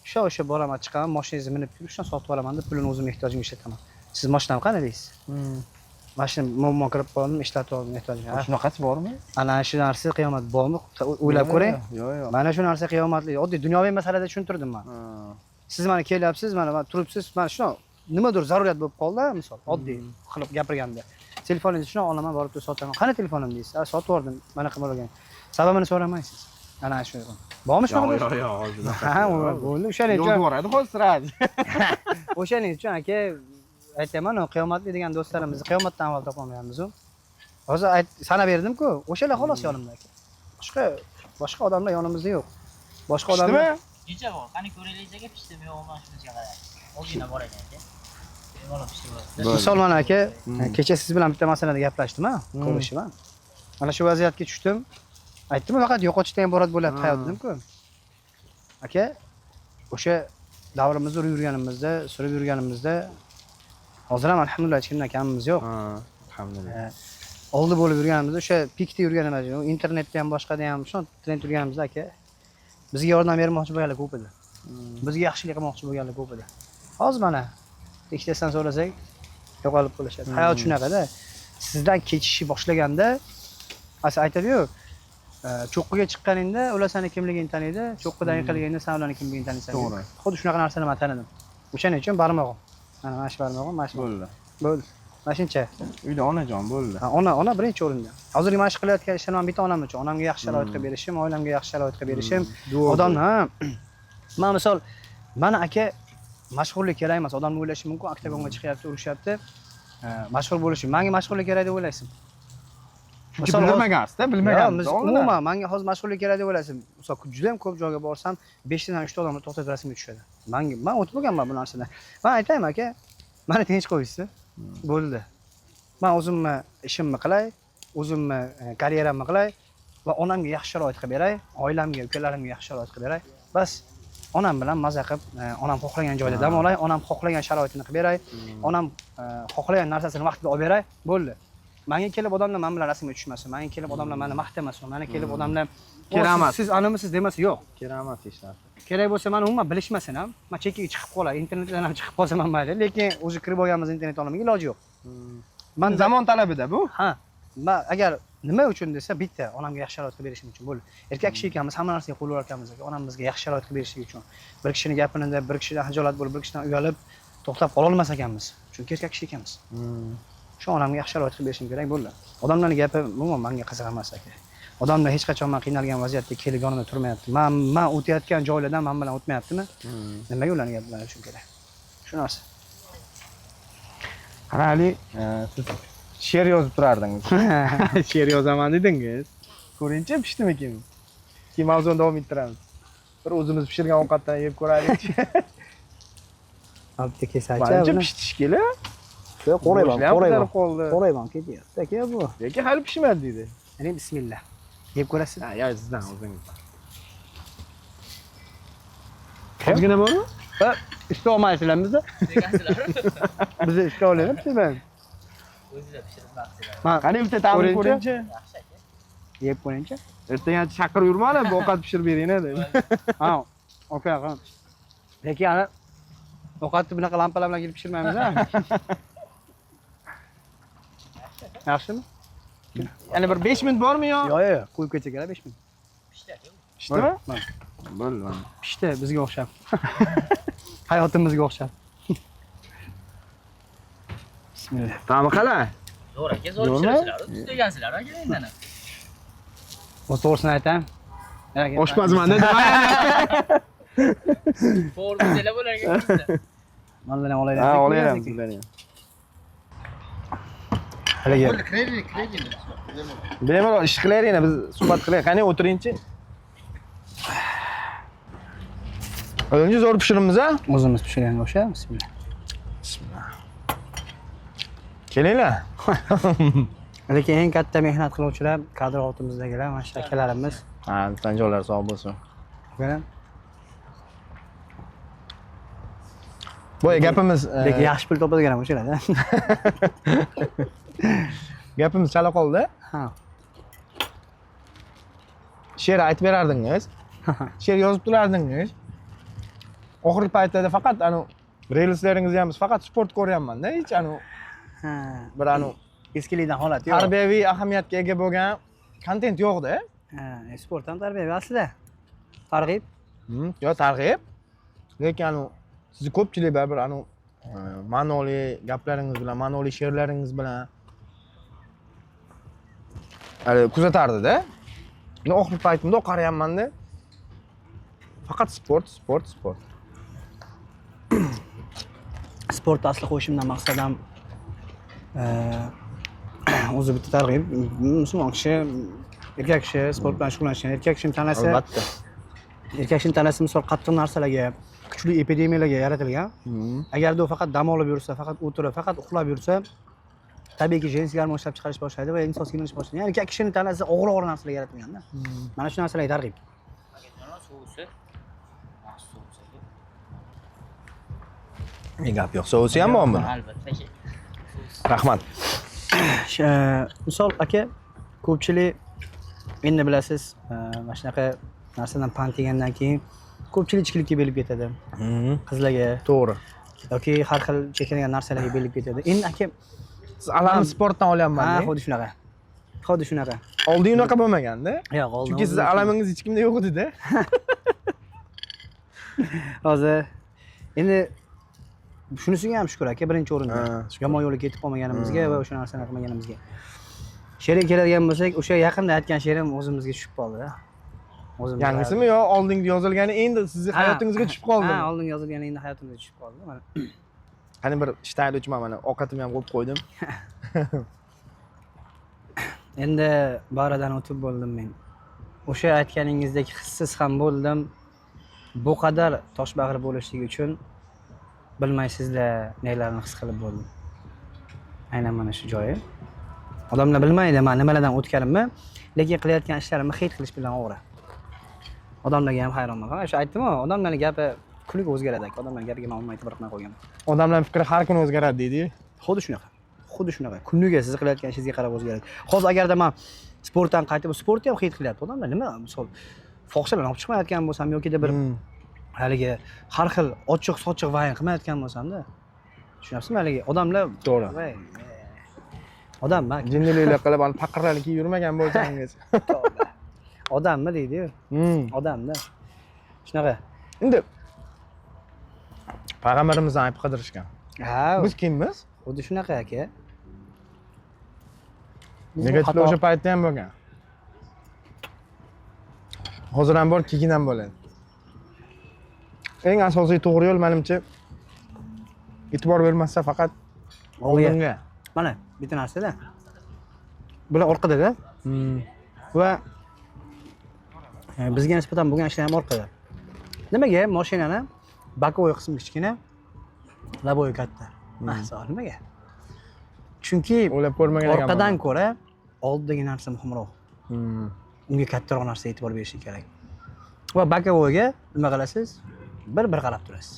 O'sha o'sha boraman, chiqaman, mashinangizni minib kelib, shundan sotib olaman deb pulini o'zim ehtiyojimga ishlataman. Siz mashinam qani deysiz? Mashina muammo kirib qoldim, ishlatib oldim ehtiyojimga. Shunaqasi bormi? Ana shu narsa qiyomat bormi? O'ylab ko'ring. Yo'q, yo'q. Mana shu narsa qiyomatli. Oddiy dunyoviy masalada tushuntirdim men. Siz mana kelyapsiz, mana mana turibsiz, mana shuni nimadir zaruriyat bo'lib qoldi, misol, oddiy qilib gapirganda. Telefoningizni shuni olaman, borib turib sotaman. Qani telefonim deysiz? Ha, sotib yubordim, mana qilib olgan. Sababini so'ramaysiz. Ana shu. Bormi shunaqa? Yo'q, yo'q, yo'q, hozir. Ha, bo'ldi. O'shaning Yo'q uchun, yuboradi hozir sразу. o'shaning uchun aka aytaman, qiyomatli degan do'stlarimizni qiyomatdan avval topolmayapmiz u. Hozir sanab berdim-ku, o'shalar xolos yonimda aka. Boshqa odamlar yonimizda yo'q. Boshqa odamlar Pishdimi? Necha bor? Qani ko'raylik aka, pishdimi yo'qmi, shunisiga qarang. Ozgina bor ekan aka. Bemalol pishib bo'ladi. Misol mana aka, kecha siz bilan bitta masalada gaplashdim, ha, ko'rishib, ha. Mana shu vaziyatga tushdim. Aytdim, faqat yo'qotishdan iborat bo'lyapti hayot dedim-ku. Aka, o'sha davrimizda urib yurganimizda, surib yurganimizda hozir ham alhamdulillah hech kimdan kamimiz yo'q. Ha, alhamdulillah. Oldi bo'lib yurganimizda, o'sha pikda yurganimizda, internetda ham boshqada ham shu trend yurganimizda aka, bizga yordam bermoqchi bo'lganlar ko'p edi. Bizga yaxshilik qilmoqchi bo'lganlar ko'p edi. Hozir mana ikkitasidan so'rasak, yo'qolib qolishadi. Hayot shunaqada. Sizdan kechishni boshlaganda, asl aytadi-yu, cho'qqiga chiqqaningda ular seni kimligingni taniydi, cho'qqidan yiqilganda sen ularning kimligini taniysan. To'g'ri. Xuddi shunaqa narsani men tanidim. O'shaning uchun barmog'im. Mana shu barmog'im, mana shu. Bo'ldi. Bo'ldi. Mana shuncha. Uyda onajon bo'ldi. Ha, ona birinchi o'rinda. Hozirgi mana shu qilayotgan ishlarim ham bitta onam uchun. Onamga yaxshi sharoit qilib berishim, oilamga yaxshi sharoit qilib berishim. Duo. Odam, ha. Men misol, mana aka mashhurlik kerak emas. Odamlar o'ylashi mumkin, oktagonga chiqyapti, urushyapti. Mashhur bo'lishi. Menga mashhurlik kerak deb o'ylaysiz. Chunki Misol, bildirmagansiz-da, bilmaganmiz Yo'q, biz oldin. Umuman manga hozir mashhurlik kerak deb o'ylaysiz. Misol juda ham ko'p joyga borsam, 5 tadan 3 ta odamni to'xtatib rasmga tushadi. Manga men o'tib bo'lganman bu narsadan. Men aytaymi aka, mani tinch qo'yishsin. Bo'ldi. Men o'zimni ishimni qilay, o'zimni karyeramni qilay va onamga yaxshi sharoit qilib beray, oilamga, ukalarimga yaxshi sharoit qilib beray. Bas, onam bilan maza qilib, onam xohlagan joyda dam olay, onam xohlagan sharoitini qilib beray, onam xohlagan narsasini vaqtida olib beray, bo'ldi. Manga kelib odamlar men bilan rasmga tushmasin, manga kelib odamlar meni maqtamasin, mani kelib odamlar Kerak "O, emas." Siz animisiz demasa, yo'q. Kerak emas hech narsa. Kerak bo'lsa mani umuman bilishmasin ham. Men chekkaga chiqib qolay, internetdan ham chiqib qolsam ham mayli, lekin o'zi kirib olganmiz internet olamiga iloji yo'q. Man zamon talabida bu. Ha, man agar nima uchun desa, bitta onamga yaxshi sharoit qilib berishim uchun bo'ldi. Erkak kishi ekanmiz, hamma narsaga qo'l urar ekanmiz, aka. Onam bizga yaxshi sharoit qilib berishligi uchun. Bir kishini gapini deb, bir kishidan hijolat bo'lib, bir kishidan uyalib to'xtab qola olmas ekanmiz. Chunki erkak kishi ekanmiz. Shu onamga yaxshi sharoit qilib berishim kerak bo'ldi. Odamlarning gapi umuman menga qiziq emas aka. Odamlar hech qachon men qiynalgan vaziyatda kelib yonimda turmayapti. Men o'tayotgan joylardan men bilan o'tmayaptimi? Nimaga ularning gaplari uchun kerak? Shu narsa. Qarali, siz she'r yozib turardingiz. She'r yozaman dedingiz. Ko'ringchi, pishdimikin? Keyin mavzuni davom ettiramiz. Bir o'zimiz pishirgan ovqatdan yeb ko'raylikchi. Bitta kesachi. Manimcha pishdi shekilli. Qo'rayman, Go'shtlar ham qo'rayman. qizarib qoldi. Qo'rayman ketyapti aka bu. Lekin hali pishmadi deydi. Ya'ni bismillah. Yeb ko'rasiz. Ha, ya sizdan o'zingizdan. Ozgina bormi? Va ishta olmaysizlar bizda. Degansizlar. Biz ishta olaylik sizlar. O'zingizlar pishirib maqsizlar. Ma Qani bitta ta'mini Ko'ringchi. ko'ringchi. Yaxshi aka. yeb ko'ringchi. Ertaga chaqirib yurmanglar, bu ovqat pishirib beringlar deb. Ha, okey, ha. Lekin ana ovqatni bunaqa lampalar bilan kelib pishirmaymiz ha. Yaxshimi? Yana bir 5 minut bormi yo? Yo'q, yo'q, qo'yib ketsa kerak 5 minut. Pishdi aka. Pishdimi? Mana, Bo'ldi. Mana. pishdi bizga o'xshab. Hayotimizga o'xshab. Bismillah. Ta'mi qalay? Zo'r aka, zo'r Zo'rmi? pishiribsizlar. Siz degansizlar aka mendan. O'zi to'g'risini aytayin. Oshpazman da. To'g'ri desanglar bo'lar ekan. Mandan ham olaylik. Ha, olaylik ularni ham. Haligi Bemalol ish qilaveringlar, biz suhbat qilaylik. Qani o'tiringchi. O'zingiz zo'r pishirimiz a? o'zimiz pishirganga o'xshab. Bismillah. Bismillah. Kelinglar. Lekin eng katta mehnat qiluvchilar kadr ortimizdagilar, mana shu akalarimiz. Ha, jonlar sog' bo'lsin. Akalar. Boya gapimiz Lekin yaxshi pul topadigan ham o'shalar-da. Gapimiz chala qoldi. Ha. She'r aytib berardingiz. She'r yozib turardingiz. Oxirgi paytlarda faqat anu reelslaringizni ham biz faqat sport ko'ryapman-da, hech anu Ha. bir anu Eskilikdan holat yo'q. tarbiyaviy ahamiyatga ega bo'lgan kontent yo'qda. Ha, sport ham tarbiyaviy aslida. Targ'ib. Yo targ'ib. Lekin anu sizni ko'pchilik baribir anu ma'noli gaplaringiz bilan, ma'noli she'rlaringiz bilan hali kuzatardida. Men oxirgi paytimda qarayapman-da. Faqat sport, sport, sport. Sportni asli qo'yishimdan maqsad ham o'zi bitta targ'ib. Musulmon kishi, erkak kishi sport bilan shug'ullanishgan. Erkak kishining tanasi, Albatta. erkak kishining tanasi misol qattiq narsalarga, kuchli epidemiyalarga yaratilgan. Agarda u faqat dam olib yursa, faqat o'tirib, faqat uxlab yursa, tabiiyki женский gormon ishlab chiqarish boshlaydi va inson semirish boshlaydi. Ya'ni erkak kishining tanasi og'ir og'ir narsalarga yaratilganda. Mana shu narsalarga targ'ib. Akajon, sousi. Yaxshi sous aka. Ne gap yo'q. Sousi ham bormi buni? Albatta aka. Rahmat. Misol aka, ko'pchilik endi bilasiz, mana shunaqa narsadan pand yegandan keyin ko'pchilik ichkilikka berilib ketadi. Qizlarga To'g'ri. Yoki har xil chekingan narsalarga berilib ketadi. Endi aka, Siz alam sportdan olyapman. Ha, xuddi shunaqa. Xuddi shunaqa. Oldin unaqa bo'lmaganda. Yo'q, oldin. Chunki sizni alamingiz hech kimda yo'q edi-da. Hozir endi shunisiga ham shukur aka, birinchi o'rinda. Ha, shukur. Yomon yo'lga ketib qolmaganimizga va o'sha narsani qilmaganimizga. She'rga keladigan bo'lsak, o'sha yaqinda aytgan she'rim o'zimizga tushib qoldi. O'zimizga. Yangisimi yo oldingi yozilgani endi sizni Ha. hayotingizga tushib qoldimi? Ha, oldin yozilgani endi hayotimizga tushib qoldi. Mana. Qani bir ishtahli uchman, mana ovqatimni ham qo'yib qo'ydim. Endi baridan o'tib bo'ldim men. O'sha aytganingizdek hissiz ham bo'ldim. Bu qadar toshbag'ir bo'lishligi uchun bilmaysizda nelarni his qilib bo'ldim. Aynan mana shu joyi. Odamlar bilmaydi man nimalardan o'tganimni, lekin qilayotgan ishlarimni hate qilish bilan ovora. Odamlarga ham hayronman. Ha, o'sha aytdim-ku, odamlarning gapi kuniga o'zgaradi aka. Odamlarning gapiga man umuman e'tibor qilmay qo'yganman. Odamlarning fikri har kuni o'zgaradi deydi-yu. Xuddi shunaqa. Xuddi shunaqa. Kuniga siz qilayotgan ishingizga qarab o'zgaradi. Hozir agarda man sportdan qaytib, sportni ham hate qilyapti odamlar. Nima, misol, fohishalarni olib chiqmayotgan bo'lsam yokida bir haligi har xil ochiq sochiq вайн qilmayotgan bo'lsamda, tushunyapsizmi, haligi odamlar. To'g'ri. Voy, odamman. Jinniliklar qilib, ani paqirlarni kiyib yurmagan bo'lsangiz. Odammi deydi-yu. Odamda. Shunaqa. Endi payg'ambarimizni ayb qidirishgan. Ha, Biz kimmiz? Xuddi shunaqa aka. Biz bu Negativlar xato- o'sha paytda ham bo'lgan. Hozir ham bor, keyin ham bo'ladi. Eng asosiy to'g'ri yo'l menimcha e'tibor bermasdan faqat Oldinga. oldinga. Mana bitta narsada. Bular orqada-da. Va bizga nisbatan bo'lgan ishlar ham orqada. Nimaga mashinani боковой qismi kichkina, лобовой katta? Savol nimaga? Chunki O'ylab ko'rmagan ekanman. Orqadan ko'ra oldidagi narsa muhimroq. Unga kattaroq narsa e'tibor berish kerak. Va боковой ga nima qilasiz? Bir bir qarab turasiz.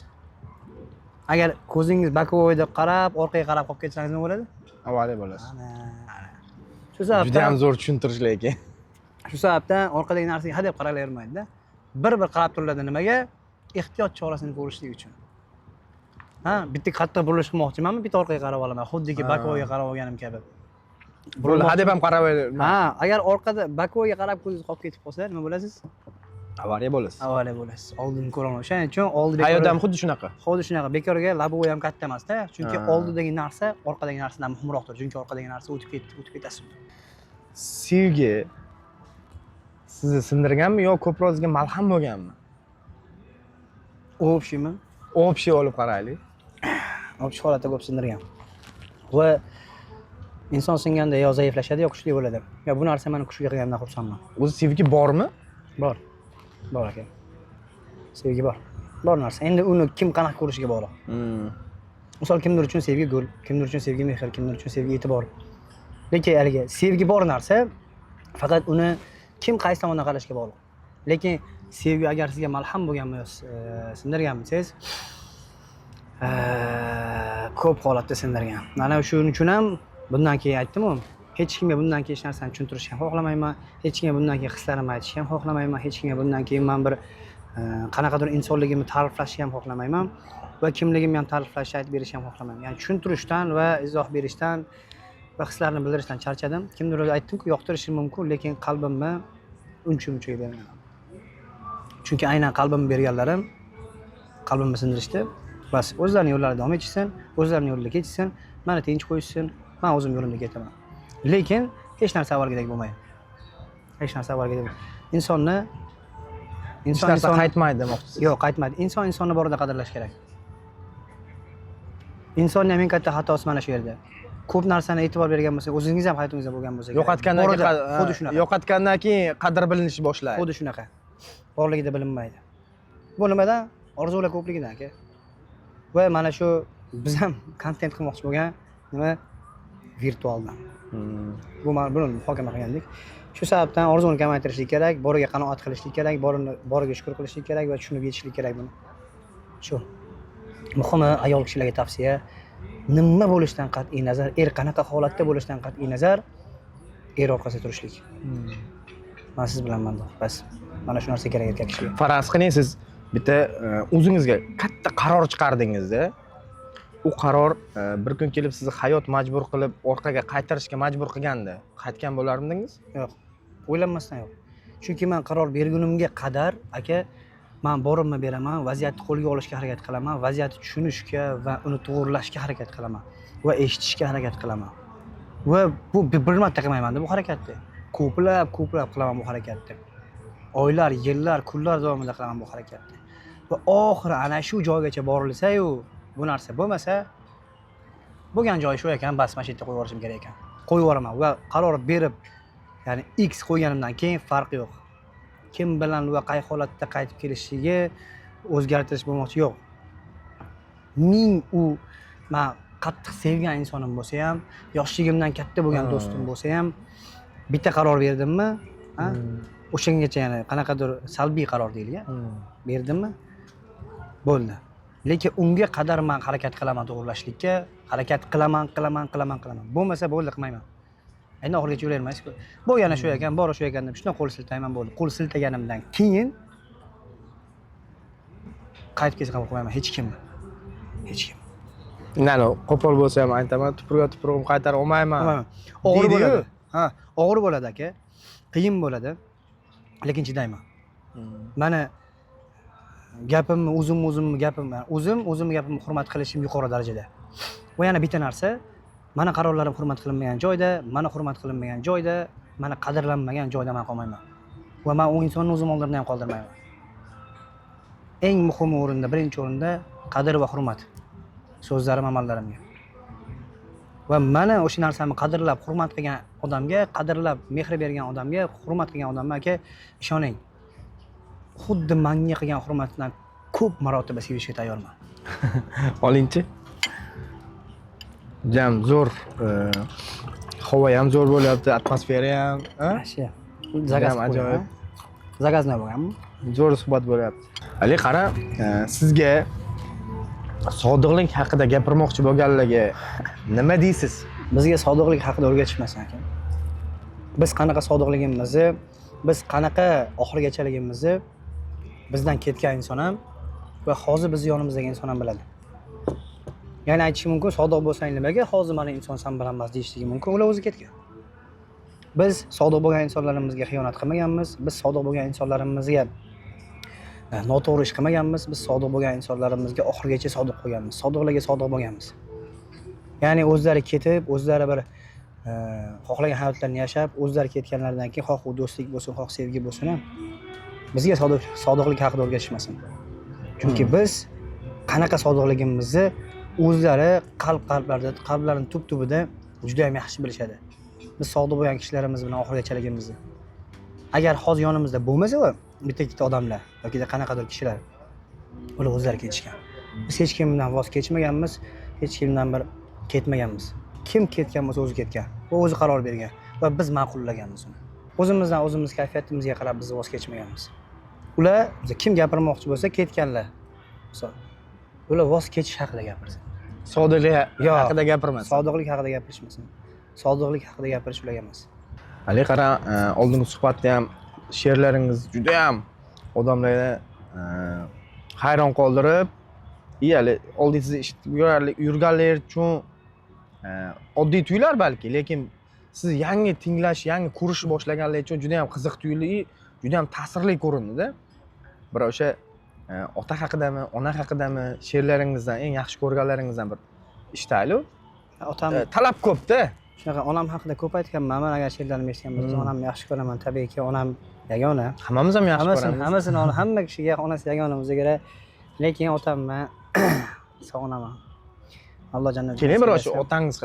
Agar ko'zingiz боковой da qarab, orqaga qarab qolib ketsangiz nima bo'ladi? Avariya bo'lasiz. Ana, ana. Shu sababdan Juda ham zo'r tushuntirish lekin. Shu sababdan orqadagi narsaga hadeb qaravermaydi-da. Bir bir qarab turiladi nimaga? Ehtiyot chorasini ko'rishlik uchun. Ha, bitta qattiq burilish qilmoqchimanmi, bitta orqaga qarab olaman, xuddiki боковой ga qarab olganim kabi. Bo'ldi, hadeb ham qarab. Ha, agar orqada боковой ga qarab ko'zingiz qolib ketib qolsa, nima bo'lasiz? Avariya bo'lasiz. Avariya bo'lasiz. Oldin ko'ra olmaysiz. O'shaning uchun oldi Hayot ham xuddi shunaqa. Xuddi shunaqa. Bekorga лобовой ham katta emasda, chunki oldidagi narsa orqadagi narsadan muhimroqdir. Chunki orqadagi narsa o'tib ketdi, o'tib ketasiz. Sevgi sizni sindirganmi yo ko'proq sizga malham bo'lganmi? Общий mi? Общий olib qaraylik. Общий holatda ko'p sindirgan. Va inson singanda yo zaiflashadi, yo kuchli bo'ladi. Yo bu narsa meni kuchli qilganidan xursandman. O'zi sevgi bormi? Bor. Bor aka. Sevgi bor. Bor narsa. Endi uni kim qanaqa ko'rishiga bog'liq. Misol, kimdir uchun sevgi gul, kimdir uchun sevgi mehr, kimdir uchun sevgi e'tibor. Lekin haligi sevgi bor narsa, faqat uni kim qaysi tomondan qarashga bog'liq. Lekin sevgi agar sizga malham bo'lganmi yo sindirganmi desangiz, ko'p holatda sindirgan. Mana shuning uchun ham bundan keyin aytdim-ku, hech kimga bundan keyin hech narsani tushuntirishni ham xohlamayman, hech kimga bundan keyin hislarimni aytishni ham xohlamayman, hech kimga bundan keyin man bir qanaqadir insonligimni ta'riflashni ham xohlamayman va kimligimni ham ta'riflashni, aytib berishni ham xohlamayman. Ya'ni tushuntirishdan va izoh berishdan va hislarni bildirishdan charchadim. Kimdir o'zi aytdim-ku, yoqtirishim mumkin, lekin qalbimni uncha munchaga bermayman. Chunki aynan qalbimni berganlarim qalbimni sindirishdi. Bas, o'zlarining yo'llarida davom etishsin, o'zlarining yo'lida ketishsin, mani tinch qo'yishsin, man o'zim yo'limda ketaman. Lekin hech narsa avvalgidek bo'lmaydi. Hech narsa avvalgidek. Insonni Hech inson narsa inson qaytmaydi demoqchisiz. Yo'q, qaytmaydi. Inson insonni borida qadrlash kerak. Insonni ham eng katta xatosi mana shu yerda. Ko'p narsani e'tibor bergan bo'lsa, o'zingiz ham hayotingizda bo'lgan bo'lsa kerak. Yo'qotgandan keyin Borida, xuddi shunaqa. Yo'qotgandan keyin qadr bilinishi boshlaydi. Xuddi shunaqa. Borligida bilinmaydi. Bu nimadan? Orzular ko'pligidan aka. Va mana shu biz ham kontent qilmoqchi bo'lgan nima virtualdan. Bu mana buni muhokama qilgandik. Shu sababdan orzuni kamaytirishlik kerak, boriga qanoat qilishlik kerak, borini boriga shukur qilishlik kerak va tushunib yetishlik kerak buni. Shu. Muhimi, ayol kishilarga tavsiya, nima bo'lishidan qat'iy nazar, er qanaqa holatda bo'lishidan qat'iy nazar, er orqasida turishlik. Man siz bilanman, bas. Mana shu narsa kerak erkak kishiga. Faraz qiling, siz bitta o'zingizga katta qaror chiqardingizda. U qaror bir kun kelib sizni hayot majbur qilib orqaga qaytarishga majbur qilganda, qaytgan bo'larmidingiz? Yo'q. O'ylanmasdan yo'q. Chunki man qaror bergunimga qadar aka, man borimni beraman, vaziyatni qo'lga olishga harakat qilaman, vaziyatni tushunishga va uni to'g'irlashga harakat qilaman va eshitishga harakat qilaman. Va bu bir marta qilmayman-da bu harakatni. Ko'plab, ko'plab qilaman bu harakatni. Oylar, yillar, kunlar davomida qilaman bu harakatni. Va oxiri ana shu joygacha borilsa-yu, bu narsa bo'lmasa, bo'lgan joyi shu ekan, bas, mana shu yerda qo'yib yuborishim kerak ekan. Qo'yib yuboraman va qaror berib Ya'ni X qo'yganimdan keyin farqi yo'q. Kim bilan va qay holatda qaytib kelishiga o'zgartirish bo'lmoqchi yo'q. Ming u man qattiq sevgan insonim bo'lsa ham, yoshligimdan katta bo'lgan do'stim bo'lsa ham, bitta qaror berdimmi, ha? O'shangacha, ya'ni qanaqadir salbiy qaror deylik, berdimmi, bo'ldi. Lekin unga qadar man harakat qilaman to'g'irlashlikka, harakat qilaman, qilaman, qilaman, qilaman. Bo'lmasa bo'ldi, qilmayman. Endi oxirigacha yuravermaysiz-ku. Bo'lgani shu ekan, bori shu ekan deb shundan qo'l siltayman, bo'ldi. Qo'l siltaganimdan keyin qaytib kelsa qabul qilmayman hech kimni. Hech kim. Nani qo'pol bo'lsa ham aytaman, tupurgan tupurug'im qaytara olmayman. Qilmayman. Og'ir Deydi-yu. bo'ladi. Ha, og'ir bo'ladi aka. Qiyin bo'ladi. Lekin chidayman. Mani gapimni, o'zim o'zimni gapimni, o'zim o'zimni gapimni hurmat qilishim yuqori darajada. Va yana bitta narsa, mani qarorlarim hurmat qilinmagan joyda, mani hurmat qilinmagan joyda, mani qadrlanmagan joyda man qolmayman. Va man u insonni o'zim oldimda ham qoldirmayman. Eng muhimi o'rinda, birinchi o'rinda qadr va hurmat so'zlarim, amallarimga. Va mana o'sha narsamni qadrlab, hurmat qilgan odamga, qadrlab, mehr bergan odamga, hurmat qilgan odamga aka ishoning. Xuddi manga qilgan hurmatidan ko'p marotaba sevishga tayyorman. Olingchi. Jam zo'r. Havo ham zo'r bo'lyapti, atmosfera ham, ha? Yaxshi. Заказ Judayam ajoyib. Заказ nima bo'lganmi? Zo'r suhbat bo'lyapti. Ali qara, sizga sodiqlik haqida gapirmoqchi bo'lganlarga nima deysiz? Bizga sodiqlik haqida o'rgatishmasin aka. Biz qanaqa sodiqligimizni, biz qanaqa oxirigachaligimizni bizdan ketgan inson ham va hozir bizni yonimizdagi inson ham biladi. Ya'ni aytishi mumkin, sodiq bo'lsang nimaga hozir mani inson san bilan emas deyishligi mumkin, ular o'zi ketgan. Biz sodiq bo'lgan insonlarimizga xiyonat qilmaganmiz, biz sodiq bo'lgan insonlarimizga noto'g'ri ish qilmaganmiz, biz sodiq bo'lgan insonlarimizga oxirigacha sodiq bo'lganmiz, sodiqlarga sodiq bo'lganmiz. Ya'ni o'zlari ketib, o'zlari bir xohlagan hayotlarini yashab, o'zlari ketganlaridan keyin xoh u do'stlik bo'lsin, xoh sevgi bo'lsin ham bizga sodiqlik haqida o'rgatishmasin. Chunki biz qanaqa sodiqligimizni o'zlari qalblarida, qalblarining tub tubida juda ham yaxshi bilishadi. Biz sodiq bo'lgan kishilarimiz bilan oxirigachaligimizni. Agar hozir yonimizda bo'lmasa u bitta ikkita odamlar yoki qanaqadir kishilar, ular o'zlari ketishgan. Biz hech kimdan voz kechmaganmiz, hech kimdan bir ketmaganmiz. Kim ketgan bo'lsa o'zi ketgan va o'zi qaror bergan va biz ma'qullaganmiz uni. O'zimizdan o'zimiz kayfiyatimizga qarab biz voz kechmaganmiz. Ular kim gapirmoqchi bo'lsa ketganlar. Misol, ular voz kechish haqida gapirsin. Sodiqlik Yo'q. haqida gapirmasin. Sodiqlik haqida gapirishmasin. Sodiqlik haqida gapirish ularga emas. Ali qara, oldingi suhbatda ham she'rlaringiz juda ham odamlarni hayron qoldirib, и hali oldin sizni eshitib yurganlar uchun oddiy tuyular balki, lekin siz yangi tinglash, yangi ko'rish boshlaganlar uchun juda ham qiziq tuyuldi, и juda ham ta'sirli ko'rindida. Bir o'sha ota haqidami, ona haqidami she'rlaringizdan eng yaxshi ko'rganlaringizdan bir eshitaylik. Otam Talab ko'pda. Shunaqa onam haqida ko'p aytganman. Man agar she'rlarimni eshitgan bo'lsangiz, onamni yaxshi ko'raman. Tabiiyki, onam yagona. Hammamiz ham yaxshi Hammasini, ko'ramiz. hammasini hamma kishiga onasi yagona bo'lsa kerak. Lekin otamni sog'inaman. Alloh jannat. Keling, bir o'sha otangiz,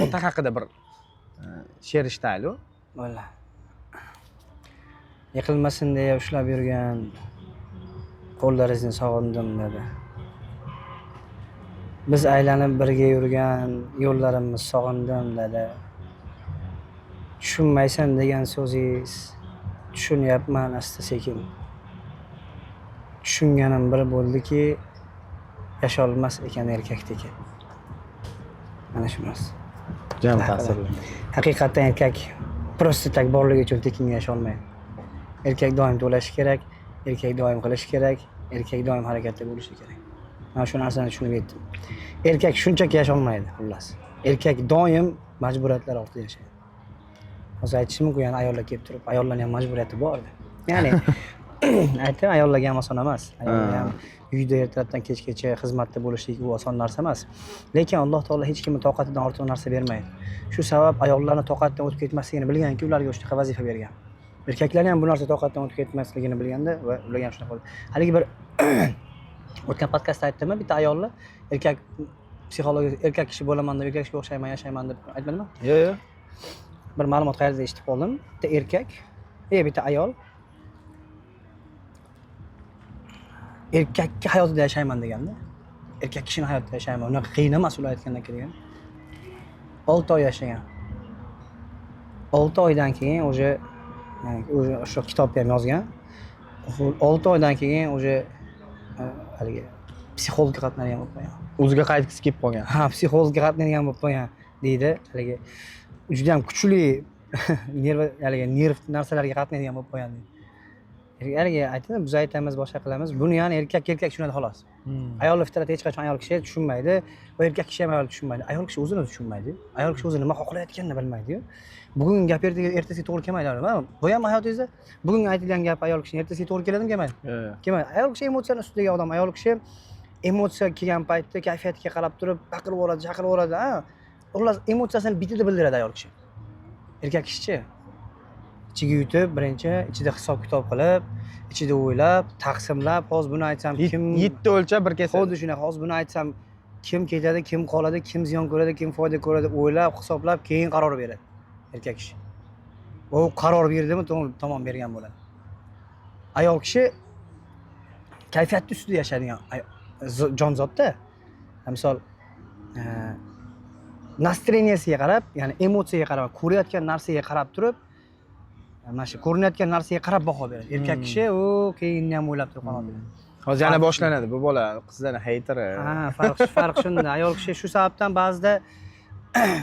ota haqida bir she'r eshitaylik. Bo'ldi. Yiqilmasin deya ushlab yurgan qo'llaringizni sog'indim dedi. Biz aylanib birga yurgan yo'llarimizni sog'indim dedi. Tushunmaysan degan so'zingiz tushunyapman asta sekin. Tushunganim bir bo'ldiki, yasholmas ekan erkak tekin. Mana shu narsa. Jam ta'sirli. Haqiqatdan erkak просто так borligi uchun tekinga yasholmaydi. Erkak doim to'lashi kerak, erkak doim qilishi kerak, erkak doim harakatda bo'lishi kerak. Mana shu narsani tushunib yetdim. Erkak shunchaki yasholmaydi, xullas. Erkak doim majburiyatlar ortida yashaydi. Hozir aytishim mumkin, yana ayollar kelib turib, ayollarning ham majburiyati bor deb. Ya'ni aytdim, ayollarga ham oson emas. Ayollar ham uyda ertalabdan kechgacha xizmatda bo'lishlik u oson narsa emas. Lekin Alloh taolo hech kimni toqatidan ortiq narsa bermaydi. Shu sabab ayollarni toqatdan o'tib ketmasligini bilganki, ularga shunaqa vazifa bergan. Erkaklarni ham bu narsa toqatdan o'tib ketmasligini bilganda va ularga ham shunaqa bo'ldi. Haligi bir o'tgan podkastda aytdimmi, bitta ayolni erkak psixologiya, erkak kishi bo'laman deb, erkak kishiga o'xshayman, yashayman deb aytmadimmi? Yo'q, yo'q. Bir ma'lumot qayerda eshitib qoldim. Bitta erkak, bitta ayol erkakka hayotida yashayman deganda, erkak kishini hayotida yashayman, unaqa qiyin emas ular aytgandan keyin. 6 oy yashagan. 6 oydan keyin уже, ya'ni уже o'sha kitobda ham yozgan. 6 oydan keyin уже haligi psixologga qatnaydigan bo'lib qolgan. O'ziga qaytgisi kelib qolgan. Ha, psixologga qatnaydigan bo'lib qolgan deydi. Haligi juda ham kuchli nerv, haligi nerv narsalarga qatnaydigan bo'lib qolgan deydi. Haligi aytadi, biz aytamiz, boshqa qilamiz. Buni ya'ni erkak tushunadi xolos. Ayolni fitrati hech qachon ayol kishi tushunmaydi va erkak kishi ham ayol tushunmaydi. Ayol kishi o'zini tushunmaydi. Ayol kishi o'zi nima xohlayotganini bilmaydi-yu. Bugun gap ertaga ertasiga to'g'ri kelmaydi. Bu ham hayotingizda bugun aytilgan gap ayol kishining ertasiga to'g'ri keladimi, kelmaydi? Kelmaydi. Ayol kishi emotsiyani ustidagi odam. Ayol kishi emotsiya kelgan paytda kayfiyatiga qarab turib baqirib yuboradi, chaqirib yuboradi, ha. Xullas emotsiyasini bitida bildiradi ayol kishi. Erkak kishichi ichiga yutib, birinchi ichida hisob-kitob qilib, ichida o'ylab, taqsimlab, hozir buni aytsam kim 7 o'lchab bir kesadi. Xuddi shunaqa, hozir buni aytsam kim ketadi, kim qoladi, kim ziyon ko'radi, kim foyda ko'radi, o'ylab, hisoblab, keyin qaror beradi erkak kishi. U qaror berdimi, tamom bergan bo'ladi. Ayol kishi kayfiyatni ustida yashaydigan jonzotda. Misol, настроение siga qarab, ya'ni emotsiyaga qarab, ko'rayotgan narsaga qarab turib, mana shu ko'rinayotgan narsaga qarab baho beradi. Erkak kishi u keyinni ham o'ylab turib qaror beradi. Hozir yana boshlanadi bu bola qizlarni heyteri. Ha, farq shunda. Ayol kishi shu sababdan ba'zida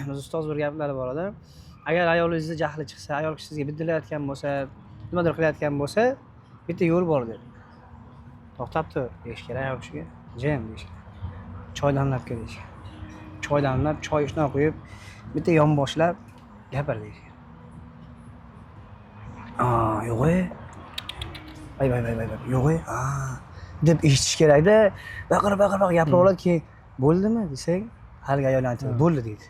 biz ustoz bir gaplari bor edi. Agar ayolingizni jahli chiqsa, ayol kishi sizga biddilayotgan bo'lsa, nimadir qilayotgan bo'lsa, bitta yo'l bor dedi. To'xtab tur deyish kerak ayol kishiga. Jim deyish kerak. Choy damlab kel deyish kerak. Choy damlab, choy shundoq quyib, bitta yonboshlab gapir deyish kerak. Aa, yo'q-e. Vay vay vay vay, yo'q-e. Aa, deb eshitish kerakda. Baqir baqir baqir gapirib oladi, keyin bo'ldimi desak, haligi ayol aytadi, bo'ldi deydi.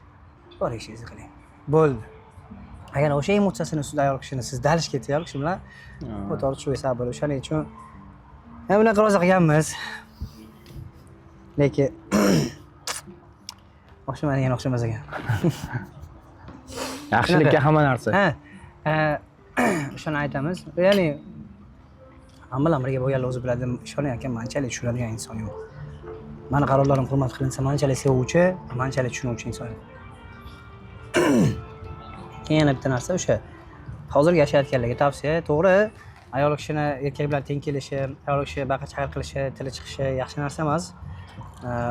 Bor ishingizni qiling. Bo'ldi. Agar o'sha emotsiyasini ustida ayol kishini siz dalish ketsa, ayol kishi bilan bu tortishuvga sabab bo'ladi. O'shaning uchun bunaqa rosa qilganmiz. Lekin o'xshamaydigan o'xshamas ekan. Yaxshilikka hamma narsa. Ha, o'shani aytamiz. Ya'ni men bilan birga bo'lganlar o'zi biladi, ishoning aka, manchalik tushunadigan inson yo'q. Mani qarorlarim hurmat qilinsa, manchalik sevuvchi, manchalik tushunuvchi inson yo'q. Keyin yana bitta narsa, o'sha hozirgi yashayotganlarga tavsiya, to'g'ri, ayol kishini erkak bilan teng kelishi, ayol kishi baqir-chaqir qilishi, tili chiqishi yaxshi narsa emas.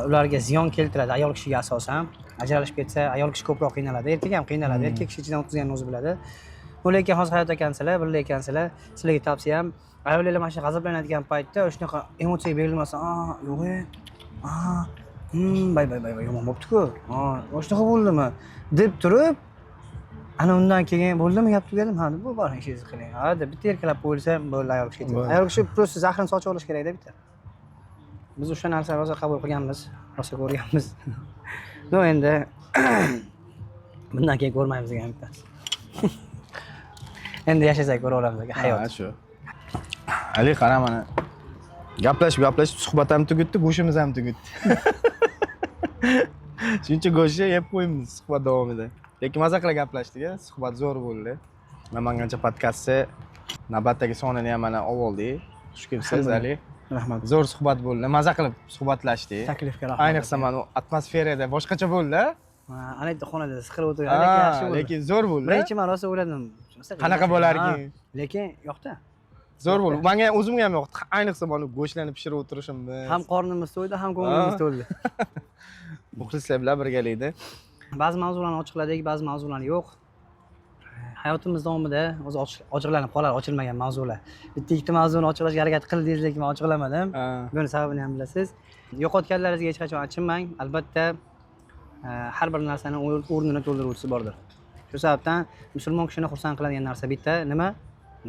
Ularga ziyon keltiradi ayol kishiga asosan. Ajralishib ketsa, ayol kishi ko'proq qiynaladi, erkak ham qiynaladi. Erkak kishi ichidan o'tkazganini o'zi biladi. Bu lekin hozir hayot ekansizlar, birga ekansizlar, sizlarga tavsiyam, ayollar mana shu g'azablanadigan paytda shunaqa emotsiyaga berilmasdan, a, yo'q-e, a, bay bay bay bay, yomon bo'pti-ku, a, shunaqa bo'ldimi deb turib, ana undan keyin bo'ldimi, gap tugadimi, ha, deb bu bor ishingizni qiling, ha, deb bitta erkalab qo'yilsa bo'ldi, ayol kishi ketadi. Ayol kishi просто zahrini sochib olish kerakda bitta. Biz o'sha narsani rosa qabul qilganmiz, rosa ko'rganmiz. No, endi bundan keyin ko'rmaymiz degan bittasi. Endi yashasak ko'ra olamiz aka, hayot. Ha, shu. Ali qara mana. Gaplashib gaplashib suhbat ham tugatdi, go'shtimiz ham tugatdi. Shuncha go'shtni yeb qo'yamiz suhbat davomida. Lekin maza qilib gaplashdik, suhbat zo'r bo'ldi. Namangancha podkasti navbatdagi sonini ham mana olib oldik. Xush kelibsiz, Ali. Rahmat. Zo'r suhbat bo'ldi. Maza qilib suhbatlashdik. Taklifga rahmat. Ayniqsa mana atmosferada boshqacha bo'ldi. Ha, ana yerda xonada siqilib o'tirgan, lekin yaxshi bo'ldi. Lekin zo'r bo'ldi. Birinchi man rosa o'yladim. Qanaqa bo'larkin? Lekin yoqdi. Zo'r bo'ldi. Menga ham, o'zimga ham yoqdi. Ayniqsa mana go'shtlarni pishirib o'tirishimiz. Ham qornimiz to'ydi, ham ko'nglimiz to'ldi. Muxlislar bilan birgalikda. Ba'zi mavzularni ochiqladik, ba'zi mavzularni yo'q. Hayotimiz davomida o'zi ochiqlanib qolar, ochilmagan mavzular. Bitta ikkita mavzuni ochiqlashga harakat qildingiz, lekin men ochiqlamadim. Buni sababini ham bilasiz. Yo'qotganlaringizga hech qachon achinmang. Albatta, har bir narsani o'rnini to'ldiruvchisi bordir. Shu sababdan musulmon kishini xursand qiladigan narsa bitta nima?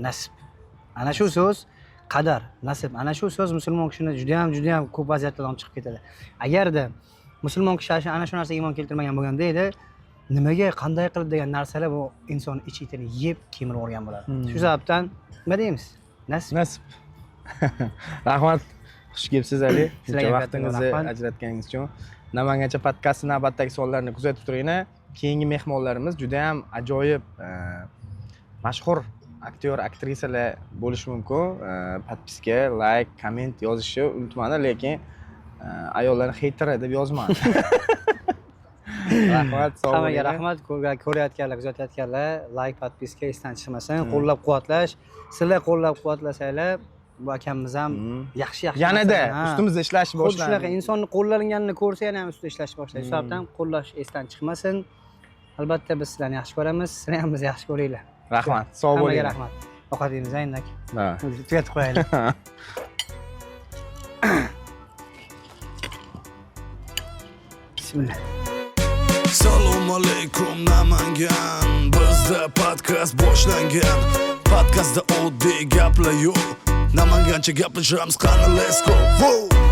Nasib. Ana shu so'z qadar, nasib. Ana shu so'z musulmon kishini juda ham, juda ham ko'p vaziyatlardan olib chiqib ketadi. Agarda musulmon kishi ana shu narsaga iymon keltirmagan bo'lganda edi, nimaga, qanday qilib degan narsalar bu inson ich-ichini yeb kemirib yuborgan bo'ladi. Shu sababdan nima deymiz? Nasib. Nasib. Rahmat. Xush kelibsiz, Ali. Sizlarga Shuncha vaqtingizni rahmat. ajratganingiz uchun. Namangancha podkasti navbatdagi sonlarini kuzatib turing. Keyingi mehmonlarimiz juda ham ajoyib, mashhur aktyor, aktrisalar bo'lishi mumkin. Подписка, layk, komment yozishni unutmanglar, lekin ayollarni хейтер deb yozmang. Rahmat, sog' Hammaga bo'linglar. Rahmat. Ko'rayotganlar, kuzatayotganlar, layk, подписка esdan chiqmasin. Qo'llab quvvatlash, sizlar qo'llab quvvatlasanglar, bu akamiz ham yaxshi yaxshi Yanada narsalarni, ha. ustimizda ishlash Xuddi shunaqa boshlandi. Insonni qo'llanganini ko'rsa, yana ham ustida ishlashni boshlaydi. Shu sababdan qo'llash esdan chiqmasin. Albatta, biz sizlarni yaxshi ko'ramiz, sizlar ham bizni yaxshi ko'ringlar. Rahmat, sog' Hammaga bo'linglar. rahmat. Ovqat yeymiz endi, aka. Ha. Tugatib qo'yaylik. Bismillah. Salom alaykum, Namangan! Bizda podkast boshlangan. Podkastda oddiy gaplar yo'q. Namangancha gaplashamiz, qani, let's go. Wow!